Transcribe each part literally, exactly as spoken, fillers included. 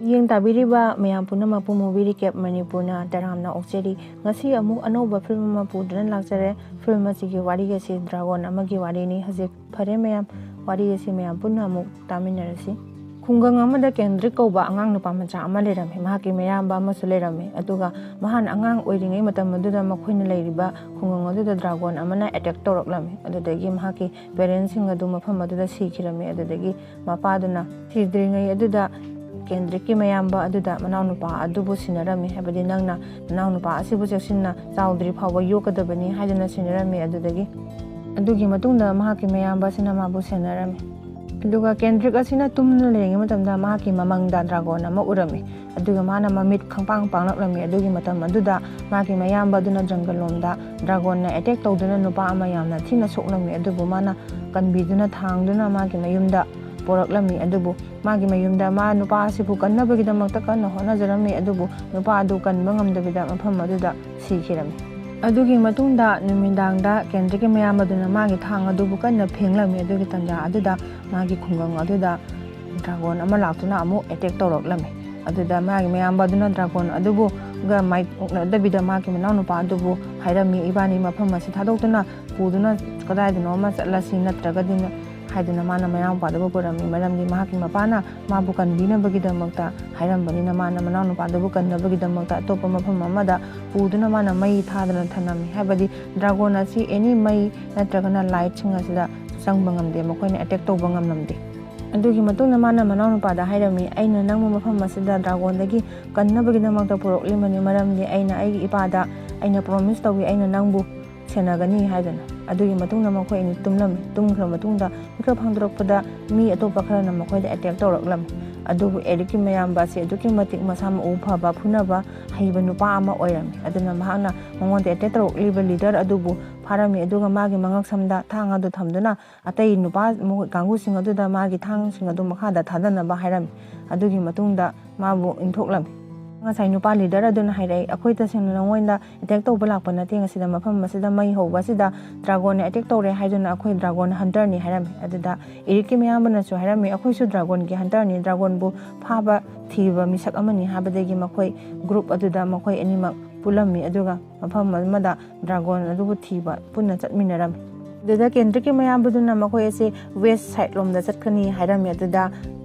ꯌꯦꯡ ꯇꯥꯕꯤꯔꯤꯕ ꯃꯌꯥꯝ ꯄꯨꯝꯅꯃꯛꯄꯨ movie recap ꯃꯅꯤꯄꯨꯔꯅ ꯇꯔꯥꯝꯅ ꯑꯣꯛꯆꯔꯤ꯫ ꯉꯁꯤ ꯑꯃꯨꯛ ꯑꯅꯧꯕ film ꯑꯃ ꯄꯨꯗꯨꯅ ꯂꯥꯛꯆꯔꯦ꯫ Film ꯑꯁꯤꯒꯤ ꯋꯥꯔꯤ ꯑꯁꯤ dragon ꯑꯃꯒꯤ ꯋꯥꯔꯤꯅꯤ꯫ ꯍꯧꯖꯤꯛ ꯐꯔꯦ ꯃꯌꯥꯝ, ꯋꯥꯔꯤ ꯑꯁꯤ ꯃꯌꯥꯝ ꯄꯨꯟꯅ ꯑꯃꯨꯛ ꯇꯥꯃꯤꯟꯅꯔꯁꯤ꯫ ꯈꯨꯡꯒꯪ ꯑꯃꯗ ꯀꯦꯟꯗ꯭ꯔꯤꯛ ꯀꯧꯕ ꯑꯉꯥꯡ ꯅꯨꯄꯥ ꯃꯆꯥ ꯑꯃ ꯂꯩꯔꯝꯃꯤ꯫ ꯃꯍꯥꯛꯀꯤ ꯃꯌꯥꯝꯕ ꯑꯃꯁꯨ ꯂꯩꯔꯝꯃꯤ꯫ ꯑꯗꯨꯒ ꯃꯍꯥꯛꯅ ꯑꯉꯥꯡ ꯑꯣꯏꯔꯤꯉꯩ ꯃꯇꯝ ꯑꯗꯨꯗ ꯃꯈꯣꯏꯅ ꯂꯩꯔꯤꯕ ꯈꯨꯡꯒꯪ ꯑꯗꯨꯗ dragon ꯑꯃꯅ attack ꯇꯧꯔꯛꯂꯝꯃꯤ꯫ ꯑꯗꯨꯗꯒꯤ ꯃꯍꯥꯛꯀꯤ parents ꯁꯤꯡ ꯑꯗꯨ ꯃꯐꯝ ꯑꯗꯨꯗ ꯁꯤꯈꯤꯔꯝꯃꯤ꯫ ꯑꯗꯨꯗꯒꯤ ꯃꯄꯥꯗꯨꯅ ꯁꯤꯗ꯭ꯔꯤꯉꯩ ꯑꯗꯨꯗ ꯀꯦꯟꯗ꯭ꯔꯤꯛꯀꯤ ꯃꯌꯥꯝꯕ ꯑꯗꯨꯗ ꯃꯅꯥꯎꯅꯨꯄꯥ ꯑꯗꯨꯕꯨ ꯁꯤꯟꯅꯔꯝꯃꯤ, ꯍꯥꯏꯕꯗꯤ ꯅꯪꯅ ꯅꯅꯥꯎꯅꯨꯄꯥ ꯑꯁꯤꯕꯨ ꯆꯦꯛꯁꯤꯟꯅ ꯆꯥꯎꯗ꯭ꯔꯤ ꯐꯥꯎꯕ ꯌꯣꯛꯀꯗꯕꯅꯤ ꯍꯥꯏꯗꯨꯅ ꯁꯤꯟꯅꯔꯝꯃꯤ꯫ ꯑꯗꯨꯗꯒꯤ, ꯑꯗꯨꯒꯤ ꯃꯇꯨꯡꯗ ꯃꯍꯥꯛꯀꯤ ꯃꯌꯥꯝꯕ ꯑꯁꯤꯅ ꯃꯥꯕꯨ ꯁꯦꯟꯅꯔꯝꯃꯤ꯫ ꯑꯗꯨꯒ ꯀꯦꯟꯗ꯭ꯔꯤꯛ ꯑꯁꯤꯅ ꯇꯨꯝꯗꯨꯅ ꯂꯩꯔꯤꯉꯩ ꯃꯇꯝꯗ ꯃꯍꯥꯛꯀꯤ ꯃꯃꯪꯗ dragon ꯑꯃ ꯎꯔꯝꯃꯤ꯫ ꯑꯗꯨꯒ ꯃꯥꯅ ꯃꯃꯤꯠ ꯈꯪꯄꯥꯡ ꯄꯥꯡꯂꯛꯂꯝꯃꯤ꯫ ꯑꯗꯨꯒꯤ ꯃꯇꯝ ꯑꯗꯨꯗ ꯃꯥꯒꯤ ꯃꯌꯥꯝꯕ ꯑꯗꯨꯅ ꯖꯪꯒꯜ ꯂꯣꯝꯗ dragon ꯅ attack ꯇꯧꯗꯨꯅ ꯅꯨꯄꯥ ꯑꯃ ꯌꯥꯝꯅ ꯊꯤꯅ ꯁꯣꯛꯂꯝꯃꯤ꯫ ꯑꯗꯨꯕꯨ ꯃꯥꯅ ꯀꯟꯕꯤꯗꯨꯅ ꯊꯥꯡꯗꯨꯅ ꯃꯥꯒꯤ ꯃꯌꯨꯝꯗ ꯄꯣꯔꯛꯂꯝꯃꯤ꯫ ꯑꯗꯨꯕꯨ ꯃꯥꯒꯤ ꯃꯌꯨꯝꯗ ꯃꯥ ꯅꯨꯄꯥ ꯑꯁꯤꯕꯨ ꯀꯟꯅꯕꯒꯤꯗꯃꯛꯇ ꯀꯟꯅ ꯍꯣꯠꯅꯖꯔꯝꯃꯤ, ꯑꯗꯨꯕꯨ ꯅꯨꯄꯥ ꯑꯗꯨ ꯀꯟꯕ ꯉꯝꯗꯕꯤꯗ ꯃꯐꯝ ꯑꯗꯨꯗ ꯁꯤꯈꯤꯔꯝꯃꯤ꯫ ꯑꯗꯨꯒꯤ ꯃꯇꯨꯡꯗ ꯅꯨꯃꯤꯗꯥꯡꯗ ꯀꯦꯟꯗ꯭ꯔꯤꯛꯀꯤ ꯃꯌꯥꯝꯕꯗꯨꯅ ꯃꯥꯒꯤ ꯊꯥꯡ ꯑꯗꯨꯕꯨ ꯀꯟꯅ ꯐꯦꯡꯂꯝꯃꯤ꯫ ꯑꯗꯨꯒꯤ ꯇꯥꯟꯖꯥ ꯑꯗꯨꯗ ꯃꯥꯒꯤ ꯈꯨꯡꯒꯪ ꯑꯗꯨꯗ dragon ꯑꯃ ꯂꯥꯛꯇꯨꯅ ꯑꯃꯨꯛ attack ꯇꯧꯔꯛꯂꯝꯃꯤ꯫ ꯑꯗꯨꯗ ꯃꯥꯒꯤ ꯃꯌꯥꯝꯕ ꯑꯗꯨꯅ dragon ꯑꯗꯨꯕꯨ ꯒ ꯃꯥꯏ ꯎꯅꯗꯕꯤꯗ ꯃꯥꯒꯤ ꯃꯅꯥꯎꯅꯨꯄꯥ ꯑꯗꯨꯕꯨ ꯍꯥꯏꯔꯝꯃꯤ, "ꯏꯕꯥꯅꯤ ꯃꯐꯝ ꯑꯁꯤ ꯊꯥꯗꯣꯛꯇꯨꯅ ꯄꯨꯗꯨꯅ ꯀꯗꯥꯏꯗꯅꯣ ꯑꯃ ꯆꯠꯂꯁꯤ, ꯅꯠꯇ꯭ꯔꯒꯗꯤ ꯅ-," ꯍꯥꯏꯗꯨꯅ ꯃꯥꯅ ꯃꯅꯥꯎꯅꯨꯄꯥꯗꯨꯕꯨ ꯄꯨꯔꯝꯃꯤ꯫ ꯃꯔꯝꯗꯤ ꯃꯍꯥꯛꯀꯤ ꯃꯄꯥꯅ ꯃꯥꯕꯨ ꯀꯟꯕꯤꯅꯕꯒꯤꯗꯃꯛꯇ ꯍꯥꯏꯔꯝꯕꯅꯤꯅ ꯃꯥꯅ ꯃꯅꯥꯎꯅꯨꯄꯥꯗꯨꯕꯨ ꯀꯟꯅꯕꯒꯤꯗꯃꯛꯇ ꯑꯇꯣꯞꯄ ꯃꯐꯝ ꯑꯃꯗ ꯄꯨꯗꯨꯅ ꯃꯥꯅ ꯃꯩ ꯊꯥꯗꯨꯅ ꯊꯅꯝꯃꯤ꯫ ꯍꯥꯏꯕꯗꯤ dragon ꯑꯁꯤ any ꯃꯩ ꯅꯠꯇ꯭ꯔꯒꯅ light ꯁꯤꯡ ꯑꯁꯤꯗ ꯆꯪꯕ ꯉꯝꯗꯦ, ꯃꯈꯣꯏꯅ attack ꯇꯧꯕ ꯉꯝꯂꯝꯗꯦ꯫ ꯑꯗꯨꯒꯤ ꯃꯇꯨꯡꯗ ꯃꯥꯅ ꯃꯅꯥꯎꯅꯨꯄꯥꯗ ꯍꯥꯏꯔꯝꯃꯤ, "ꯑꯩꯅ ꯅꯪꯕꯨ ꯃꯐꯝ ꯑꯁꯤꯗ dragon ꯗꯒꯤ ꯀꯟꯅꯕꯒꯤꯗꯃꯛꯇ ꯄꯨꯔꯛꯂꯤꯕꯅꯤ, ꯃꯔꯝꯗꯤ ꯑꯩꯅ ꯑꯩꯒꯤ ꯏꯄꯥꯗ ꯑꯩꯅ promise ꯇꯧꯏ, ꯑꯩꯅ ꯅꯪꯕꯨ ꯁꯦꯟꯅꯒꯅꯤ" ꯍꯥꯏꯗꯅ꯫ ꯑꯗꯨꯒꯤ ꯃꯇꯨꯡꯗ ꯃꯈꯣꯏ ꯑꯅꯤ ꯇꯨꯝꯂꯝꯃꯤ꯫ ꯇꯨꯝꯈ꯭ꯔ ꯃꯇꯨꯡꯗ ꯃꯤꯀꯞ ꯍꯥꯡꯗꯣꯔꯛꯄꯗ ꯃꯤ ꯑꯇꯣꯞꯄ ꯈꯔꯅ ꯃꯈꯣꯏꯗ attack ꯇꯧꯔꯛꯂꯝꯃꯤ꯫ ꯑꯗꯨꯕꯨ ꯑꯦꯔꯤꯛꯀꯤ ꯃꯌꯥꯝꯕ ꯑꯁꯤ ꯑꯗꯨꯛꯀꯤ ꯃꯇꯤꯛ ꯃꯁꯥ ꯃꯎ ꯐꯕ, ꯐꯨꯅꯕ ꯍꯩꯕ ꯅꯨꯄꯥ ꯑꯃ ꯑꯣꯏꯔꯝꯃꯤ꯫ ꯑꯗꯨꯅ ꯃꯍꯥꯛꯅ ꯃꯉꯣꯟꯗ attack ꯇꯧꯔꯛꯂꯤꯕ leader ꯑꯗꯨꯕꯨ ꯐꯥꯔꯝꯃꯤ꯫ ꯑꯗꯨꯒ ꯃꯥꯒꯤ ꯃꯉꯛꯁꯝꯗ ꯊꯥꯡ ꯑꯗꯨ ꯊꯝꯗꯨꯅ ꯑꯇꯩ ꯅꯨꯄꯥ ꯃꯈꯣꯏ ꯀꯥꯡꯕꯨꯁꯤꯡ ꯑꯗꯨꯗ ꯃꯥꯒꯤ ꯊꯥꯡꯁꯤꯡ ꯑꯗꯨ ꯃꯈꯥꯗ ꯊꯥꯗꯅꯕ ꯍꯥꯏꯔꯝꯃꯤ꯫ ꯑꯗꯨꯒꯤ ꯃꯇꯨꯡꯗ ꯃꯥꯕꯨ ꯏꯟꯊꯣꯛꯂꯝꯃꯤ꯫ ꯉꯁꯥꯏ ꯅꯨꯄꯥ ꯂꯤꯗꯔ ꯑꯗꯨꯅ ꯍꯥꯏꯔꯛꯏ, "ꯑꯩꯈꯣꯏ ꯇꯁꯦꯡꯅ ꯅꯉꯣꯟꯗ ꯑꯦꯇꯦꯛ ꯇꯧꯕ ꯂꯥꯛꯄ ꯅꯠꯇꯦ, ꯉꯁꯤꯗ ꯃꯐꯝ ꯑꯁꯤꯗ ꯃꯩ ꯍꯧꯕ ꯑꯁꯤꯗ ꯗ꯭ꯔꯥꯒꯣꯟꯅ ꯑꯦꯇꯦꯛ ꯇꯧꯔꯦ ꯍꯥꯏꯗꯨꯅ ꯑꯩꯈꯣꯏ ꯗ꯭ꯔꯥꯒꯣꯟ ꯍꯟꯇꯔꯅꯤ" ꯍꯥꯏꯔꯝꯃꯤ꯫ ꯑꯗꯨꯗ ꯏꯔꯤꯛꯀꯤ ꯃꯌꯥꯝꯕꯅꯁꯨ ꯍꯥꯏꯔꯝꯃꯤ, "ꯑꯩꯈꯣꯏꯁꯨ ꯗ꯭ꯔꯥꯒꯣꯟꯒꯤ ꯍꯟꯇꯔꯅꯤ, ꯗ꯭ꯔꯥꯒꯣꯟꯕꯨ ꯐꯥꯕ ꯊꯤꯕ ꯃꯤꯁꯛ ꯑꯃꯅꯤ" ꯍꯥꯏꯕꯗꯒꯤ ꯃꯈꯣꯏ ꯒ꯭ꯔꯨꯞ ꯑꯗꯨꯗ ꯃꯈꯣꯏ ꯑꯅꯤꯃꯛ ꯄꯨꯜꯂꯝꯃꯤ꯫ ꯑꯗꯨꯒ ꯃꯐꯝ ꯑꯃꯗ ꯗ꯭ꯔꯥꯒꯣꯟ ꯑꯗꯨꯕꯨ ꯊꯤꯕ ꯄꯨꯟꯅ ꯆꯠꯃꯤꯟꯅꯔꯝꯃꯤ꯫ ꯑꯗꯨꯗ ꯀꯦꯟꯗ꯭ꯔꯤꯛꯀꯤ ꯃꯌꯥꯝꯕꯗꯨꯅ ꯃꯈꯣꯏ ꯑꯁꯤ ꯋꯦꯁ ꯁꯥꯏꯠ ꯂꯣꯝꯗ ꯆꯠꯀꯅꯤ ꯍꯥꯏꯔꯝꯃꯤ꯫ ꯑꯗꯨꯗ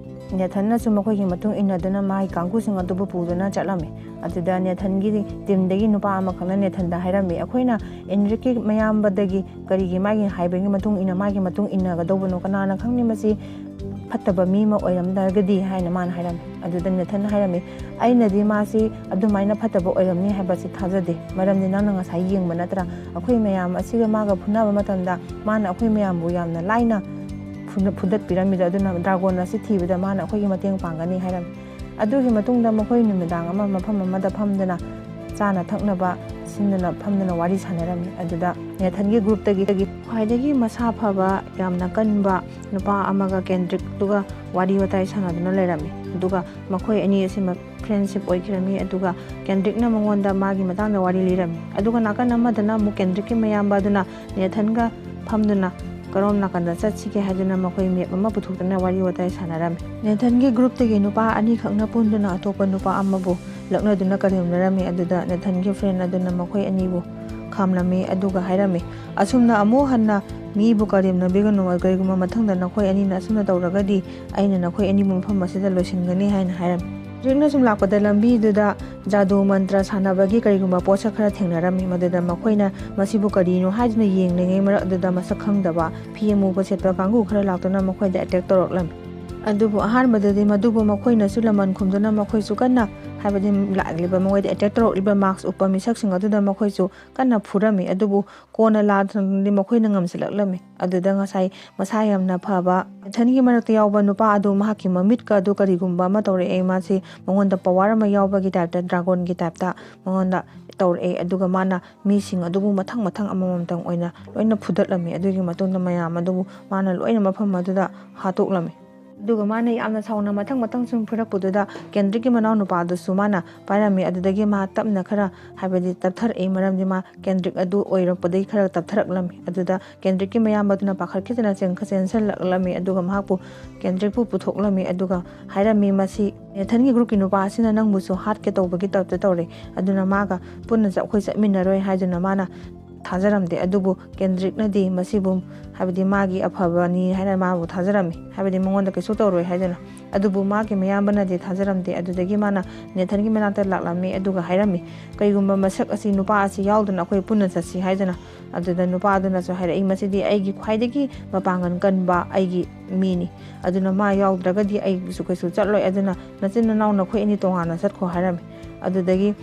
ꯅꯦꯊꯟꯅꯁꯨ ꯃꯈꯣꯏꯒꯤ ꯃꯇꯨꯡ ꯏꯟꯅꯗꯨꯅ ꯃꯥꯒꯤ ꯀꯥꯡꯕꯨꯁꯤꯡ ꯑꯗꯨꯕꯨ ꯄꯨꯗꯨꯅ ꯆꯠꯂꯝꯃꯤ꯫ ꯑꯗꯨꯗ ꯅꯦꯊꯟꯒꯤ ꯇꯤꯝꯗꯒꯤ ꯅꯨꯄꯥ ꯑꯃꯈꯛꯅ ꯅꯦꯊꯟꯗ ꯍꯥꯏꯔꯝꯃꯤ, "ꯑꯩꯈꯣꯏꯅ ꯏꯟꯗ꯭ꯔꯤꯛꯀꯤ ꯃꯌꯥꯝꯕꯗꯒꯤ ꯀꯔꯤꯒꯤ ꯃꯥꯒꯤ ꯍꯥꯏꯕꯒꯤ ꯃꯇꯨꯡ ꯏꯟꯅ ꯃꯥꯒꯤ ꯃꯇꯨꯡ ꯏꯟꯅꯒꯗꯧꯕꯅꯣ? ꯀꯅꯥꯅ ꯈꯪꯅꯤ ꯃꯁꯤ ꯐꯠꯇꯕ ꯃꯤ ꯑꯃ ꯑꯣꯏꯔꯝꯗ꯭ꯔꯒꯗꯤ?" ꯍꯥꯏꯅ ꯃꯥꯅ ꯍꯥꯏꯔꯝꯃꯤ꯫ ꯑꯗꯨꯗ ꯅꯦꯊꯟꯅ ꯍꯥꯏꯔꯝꯃꯤ, "ꯑꯩꯅꯗꯤ ꯃꯥꯁꯤ ꯑꯗꯨꯃꯥꯏꯅ ꯐꯠꯇꯕ ꯑꯣꯏꯔꯝꯅꯤ ꯍꯥꯏꯕꯁꯤ ꯊꯥꯖꯗꯦ꯫ ꯃꯔꯝꯗꯤ ꯅꯪꯅ ꯉꯁꯥꯏ ꯌꯦꯡꯕ ꯅꯠꯇ꯭ꯔꯥ? ꯑꯩꯈꯣꯏ ꯃꯌꯥꯝ ꯑꯁꯤꯒ ꯃꯥꯒ ꯐꯨꯅꯕ ꯃꯇꯝꯗ ꯃꯥꯅ ꯑꯩꯈꯣꯏ ꯃꯌꯥꯝꯕꯨ ꯌꯥꯝꯅ ꯂꯥꯏꯅ ꯐꯨꯅ-, ꯐꯨꯗꯠꯄꯤꯔꯝꯃꯤꯗꯣ꯫ ꯑꯗꯨꯅ ꯗ꯭ꯔꯥꯒꯣꯟ ꯑꯁꯤ ꯊꯤꯕꯗ ꯃꯥꯅ ꯑꯩꯈꯣꯏꯒꯤ ꯃꯇꯦꯡ ꯄꯥꯡꯒꯅꯤ" ꯍꯥꯏꯔꯝꯃꯤ꯫ ꯑꯗꯨꯒꯤ ꯃꯇꯨꯡꯗ ꯃꯈꯣꯏ ꯅꯨꯃꯤꯗꯥꯡ ꯑꯃ ꯃꯐꯝ ꯑꯃꯗ ꯐꯝꯗꯨꯅ ꯆꯥꯅ ꯊꯛꯅꯕ ꯁꯤꯟꯗꯨꯅ ꯐꯝꯗꯨꯅ ꯋꯥꯔꯤ ꯁꯥꯟꯅꯔꯝꯃꯤ꯫ ꯑꯗꯨꯗ ꯅꯦꯊꯟꯒꯤ ꯒ꯭ꯔꯨꯞꯇꯒꯤ ꯈ꯭ꯋꯥꯏꯗꯒꯤ ꯃꯁꯥ ꯐꯕ, ꯌꯥꯝꯅ ꯀꯟꯕ ꯅꯨꯄꯥ ꯑꯃꯒ ꯀꯦꯟꯗ꯭ꯔꯤꯛꯇꯨꯒ ꯋꯥꯔꯤ ꯋꯥꯇꯥꯏ ꯁꯥꯟꯅꯗꯨꯅ ꯂꯩꯔꯝꯃꯤ꯫ ꯑꯗꯨꯒ ꯃꯈꯣꯏ ꯑꯅꯤ ꯑꯁꯤ ꯐ꯭ꯔꯦꯟꯁꯤꯞ ꯑꯣꯏꯈꯤꯔꯝꯃꯤ꯫ ꯑꯗꯨꯒ ꯀꯦꯟꯗ꯭ꯔꯤꯛꯅ ꯃꯉꯣꯟꯗ ꯃꯥꯒꯤ ꯃꯇꯥꯡꯗ ꯋꯥꯔꯤ ꯂꯤꯔꯝꯃꯤ꯫ ꯑꯗꯨꯒ ꯅꯥꯀꯟ ꯑꯃꯗꯅ ꯑꯃꯨꯛ ꯀꯦꯟꯗ꯭ꯔꯤꯛꯀꯤ ꯃꯌꯥꯝꯕ ꯑꯗꯨꯅ ꯅꯦꯊꯟꯒ ꯐꯝꯗꯨꯅ ꯀꯔꯣꯝ ꯅꯥꯀꯟꯗ ꯆꯠꯁꯤꯒꯦ ꯍꯥꯏꯗꯨꯅ ꯃꯈꯣꯏ ꯃꯦꯞ ꯑꯃ ꯄꯨꯊꯣꯛꯇꯨꯅ ꯋꯥꯔꯤ ꯋꯥꯇꯥꯏ ꯁꯥꯟꯅꯔꯝꯃꯤ꯫ ꯅꯦꯊꯟꯒꯤ ꯒ꯭ꯔꯨꯞꯇꯒꯤ ꯅꯨꯄꯥ ꯑꯅꯤꯈꯛꯅ ꯄꯨꯟꯗꯨꯅ ꯑꯇꯣꯞꯄ ꯅꯨꯄꯥ ꯑꯃꯕꯨ ꯂꯛꯅꯗꯨꯅ ꯀꯔꯦꯝꯅꯔꯝꯃꯤ꯫ ꯑꯗꯨꯗ ꯅꯦꯊꯟꯒꯤ ꯐ꯭ꯔꯦꯟ ꯑꯗꯨꯅ ꯃꯈꯣꯏ ꯑꯅꯤꯕꯨ ꯈꯥꯝꯂꯝꯃꯤ꯫ ꯑꯗꯨꯒ ꯍꯥꯏꯔꯝꯃꯤ, "ꯑꯁꯨꯝꯅ ꯑꯃꯨꯛ ꯍꯟꯅ ꯃꯤꯕꯨ ꯀꯔꯦꯝꯅꯕꯤꯒꯅꯨ꯫ ꯀꯔꯤꯒꯨꯝꯕ ꯃꯊꯪꯗ ꯅꯈꯣꯏ ꯑꯅꯤꯅ ꯑꯁꯨꯝꯅ ꯇꯧꯔꯒꯗꯤ ꯑꯩꯅ ꯅꯈꯣꯏ ꯑꯅꯤꯕꯨ ꯃꯐꯝ ꯑꯁꯤꯗ ꯂꯣꯏꯁꯤꯟꯒꯅꯤ" ꯍꯥꯏꯅ ꯍꯥꯏꯔꯝꯃꯤ꯫ ꯍꯧꯖꯤꯛꯅ ꯁꯨꯝ ꯂꯥꯛꯄꯗ ꯂꯝꯕꯤꯗꯨꯗ ꯖꯥꯗꯨ ꯃꯟꯇ꯭ꯔ ꯁꯥꯟꯅꯕꯒꯤ ꯀꯔꯤꯒꯨꯝꯕ ꯄꯣꯠꯁꯛ ꯈꯔ ꯊꯦꯡꯅꯔꯝꯃꯤ꯫ ꯃꯗꯨꯗ ꯃꯈꯣꯏꯅ ꯃꯁꯤꯕꯨ ꯀꯔꯤꯅꯣ ꯍꯥꯏꯗꯨꯅ ꯌꯦꯡꯂꯤꯉꯩ ꯃꯔꯛ ꯑꯗꯨꯗ ꯃꯁꯛ ꯈꯪꯗꯕ ꯐꯤ ꯑꯃꯨꯕ ꯁꯦꯠꯄ ꯀꯥꯡꯕꯨ ꯈꯔ ꯂꯥꯛꯇꯨꯅ ꯃꯈꯣꯏꯗ ꯑꯦꯇꯦꯛ ꯇꯧꯔꯛꯂꯝꯃꯤ꯫ ꯑꯗꯨꯕꯨ ꯑꯍꯥꯟꯕꯗꯗꯤ ꯃꯗꯨꯕꯨ ꯃꯈꯣꯏꯅꯁꯨ ꯂꯃꯟ ꯈꯨꯝꯗꯨꯅ ꯃꯈꯣꯏꯁꯨ ꯀꯟꯅ, ꯍꯥꯏꯕꯗꯤ ꯂꯥꯛꯂꯤꯕ ꯃꯈꯣꯏꯗ ꯑꯦꯇꯦꯛ ꯇꯧꯔꯛꯂꯤꯕ ꯃꯥꯛꯁ ꯎꯞꯄ ꯃꯤꯁꯛꯁꯤꯡ ꯑꯗꯨꯗ ꯃꯈꯣꯏꯁꯨ ꯀꯟꯅ ꯐꯨꯔꯝꯃꯤ꯫ ꯑꯗꯨꯕꯨ ꯀꯣꯟꯅ ꯂꯥꯟꯗꯤ ꯃꯈꯣꯏꯅ ꯉꯝꯁꯤꯜꯂꯛꯂꯝꯃꯤ꯫ ꯑꯗꯨꯗ ꯉꯁꯥꯏ ꯃꯁꯥ ꯌꯥꯝꯅ ꯐꯕ ꯅꯦꯊꯟꯒꯤ ꯃꯔꯛꯇ ꯌꯥꯎꯕ ꯅꯨꯄꯥ ꯑꯗꯨ ꯃꯍꯥꯛꯀꯤ ꯃꯃꯤꯠꯀ ꯑꯗꯨ ꯀꯔꯤꯒꯨꯝꯕ ꯑꯃ ꯇꯧꯔꯛꯑꯦ꯫ ꯃꯥꯁꯤ ꯃꯉꯣꯟꯗ ꯄꯋꯥꯔ ꯑꯃ ꯌꯥꯎꯕꯒꯤ ꯇꯥꯏꯞꯇ, ꯗ꯭ꯔꯥꯒꯣꯟꯒꯤ ꯇꯥꯏꯞꯇ ꯃꯉꯣꯟꯗ ꯇꯧꯔꯛꯑꯦ꯫ ꯑꯗꯨꯒ ꯃꯥꯅ ꯃꯤꯁꯤꯡ ꯑꯗꯨꯕꯨ ꯃꯊꯪ ꯃꯊꯪ ꯑꯃꯃꯝꯇꯪ ꯑꯣꯏꯅ ꯂꯣꯏꯅ ꯐꯨꯗꯠꯂꯝꯃꯤ꯫ ꯑꯗꯨꯒꯤ ꯃꯇꯨꯡꯗ ꯃꯌꯥꯝ ꯑꯗꯨꯕꯨ ꯃꯥꯅ ꯂꯣꯏꯅ ꯃꯐꯝ ꯑꯗꯨꯗ ꯍꯥꯠꯇꯣꯛꯂꯝꯃꯤ꯫ ꯑꯗꯨꯒ ꯃꯥꯅ ꯌꯥꯝꯅ ꯁꯥꯎꯅ ꯃꯊꯪ ꯃꯊꯪ ꯁꯨꯝ ꯐꯨꯔꯛꯄꯗꯨꯗ ꯀꯦꯟꯗ꯭ꯔꯤꯛꯀꯤ ꯃꯅꯥꯎ ꯅꯨꯄꯥꯗꯨꯁꯨ ꯃꯥꯅ ꯄꯥꯏꯔꯝꯃꯤ꯫ ꯑꯗꯨꯗꯒꯤ ꯃꯥ ꯇꯞꯅ ꯈꯔ, ꯍꯥꯏꯕꯗꯤ ꯇꯞꯊꯔꯛꯏ, ꯃꯔꯝꯗꯤ ꯃꯥ ꯀꯦꯟꯗ꯭ꯔꯤꯛ ꯑꯗꯨ ꯑꯣꯏꯔꯛꯄꯗꯒꯤ ꯈꯔ ꯇꯞꯊꯔꯛꯂꯝꯃꯤ꯫ ꯑꯗꯨꯗ ꯀꯦꯟꯗ꯭ꯔꯤꯛꯀꯤ ꯃꯌꯥꯝꯕꯗꯨꯅ ꯄꯥꯈꯠꯈꯤꯗꯅ ꯆꯦꯟꯈ-, ꯆꯦꯟꯁꯤꯜꯂꯛꯂꯝꯃꯤ꯫ ꯑꯗꯨꯒ ꯃꯍꯥꯛꯄꯨ, ꯀꯦꯟꯗ꯭ꯔꯤꯛꯄꯨ ꯄꯨꯊꯣꯛꯂꯝꯃꯤ꯫ ꯑꯗꯨꯒ ꯍꯥꯏꯔꯝꯃꯤ, "ꯃꯁꯤ ꯅꯦꯊꯟꯒꯤ ꯒ꯭ꯔꯨꯞꯀꯤ ꯅꯨꯄꯥ ꯑꯁꯤꯅ ꯅꯪꯕꯨꯁꯨ ꯍꯥꯠꯀꯦ ꯇꯧꯕꯒꯤ ꯇꯥꯏꯞꯇ ꯇꯧꯔꯦ꯫ ꯑꯗꯨꯅ ꯃꯥꯒ ꯄꯨꯟꯅ ꯆꯠ-, ꯑꯩꯈꯣꯏ ꯆꯠꯃꯤꯟꯅꯔꯣꯏ" ꯍꯥꯏꯗꯨꯅ ꯃꯥꯅ ꯊꯥꯖꯔꯝꯗꯦ꯫ ꯑꯗꯨꯕꯨ ꯀꯦꯟꯗ꯭ꯔꯤꯛꯅꯗꯤ ꯃꯁꯤꯕꯨ, ꯍꯥꯏꯕꯗꯤ ꯃꯥꯒꯤ ꯑꯐꯕꯅꯤ ꯍꯥꯏꯅ ꯃꯥꯕꯨ ꯊꯥꯖꯔꯝꯃꯤ, ꯍꯥꯏꯕꯗꯤ ꯃꯉꯣꯟꯗ ꯀꯩꯁꯨ ꯇꯧꯔꯣꯏ ꯍꯥꯏꯗꯨꯅ꯫ ꯑꯗꯨꯕꯨ ꯃꯥꯒꯤ ꯃꯌꯥꯝꯕꯅꯗꯤ ꯊꯥꯖꯔꯝꯗꯦ꯫ ꯑꯗꯨꯗꯒꯤ ꯃꯥꯅ ꯅꯦꯊꯟꯒꯤ ꯃꯅꯥꯛꯇ ꯂꯥꯛꯂꯝꯃꯤ꯫ ꯑꯗꯨꯒ ꯍꯥꯏꯔꯝꯃꯤ, "ꯀꯩꯒꯨꯝꯕ ꯃꯁꯛ ꯑꯁꯤ, ꯅꯨꯄꯥ ꯑꯁꯤ ꯌꯥꯎꯗꯅ ꯑꯩꯈꯣꯏ ꯄꯨꯟꯅ ꯆꯠꯁꯤ" ꯍꯥꯏꯗꯨꯅ꯫ ꯑꯗꯨꯗ ꯅꯨꯄꯥꯗꯨꯅꯁꯨ ꯍꯥꯏꯔꯛꯏ, "ꯃꯁꯤꯗꯤ ꯑꯩꯒꯤ ꯈ꯭ꯋꯥꯏꯗꯒꯤ ꯃꯄꯥꯡꯒꯜ ꯀꯟꯕ ꯑꯩꯒꯤ ꯃꯤꯅꯤ꯫ ꯑꯗꯨꯅ ꯃꯥ ꯌꯥꯎꯗ꯭ꯔꯒꯗꯤ ꯑꯩꯁꯨ ꯀꯩꯁꯨ ꯆꯠꯂꯣꯏ꯫ ꯑꯗꯨꯅ ꯅꯆꯤꯟ ꯅꯅꯥꯎ ꯅꯈꯣꯏ ꯑꯅꯤ ꯇꯣꯉꯥꯟꯅ ꯆꯠꯈꯣ" ꯍꯥꯏꯔꯝꯃꯤ꯫ ꯑꯗꯨꯗꯒꯤ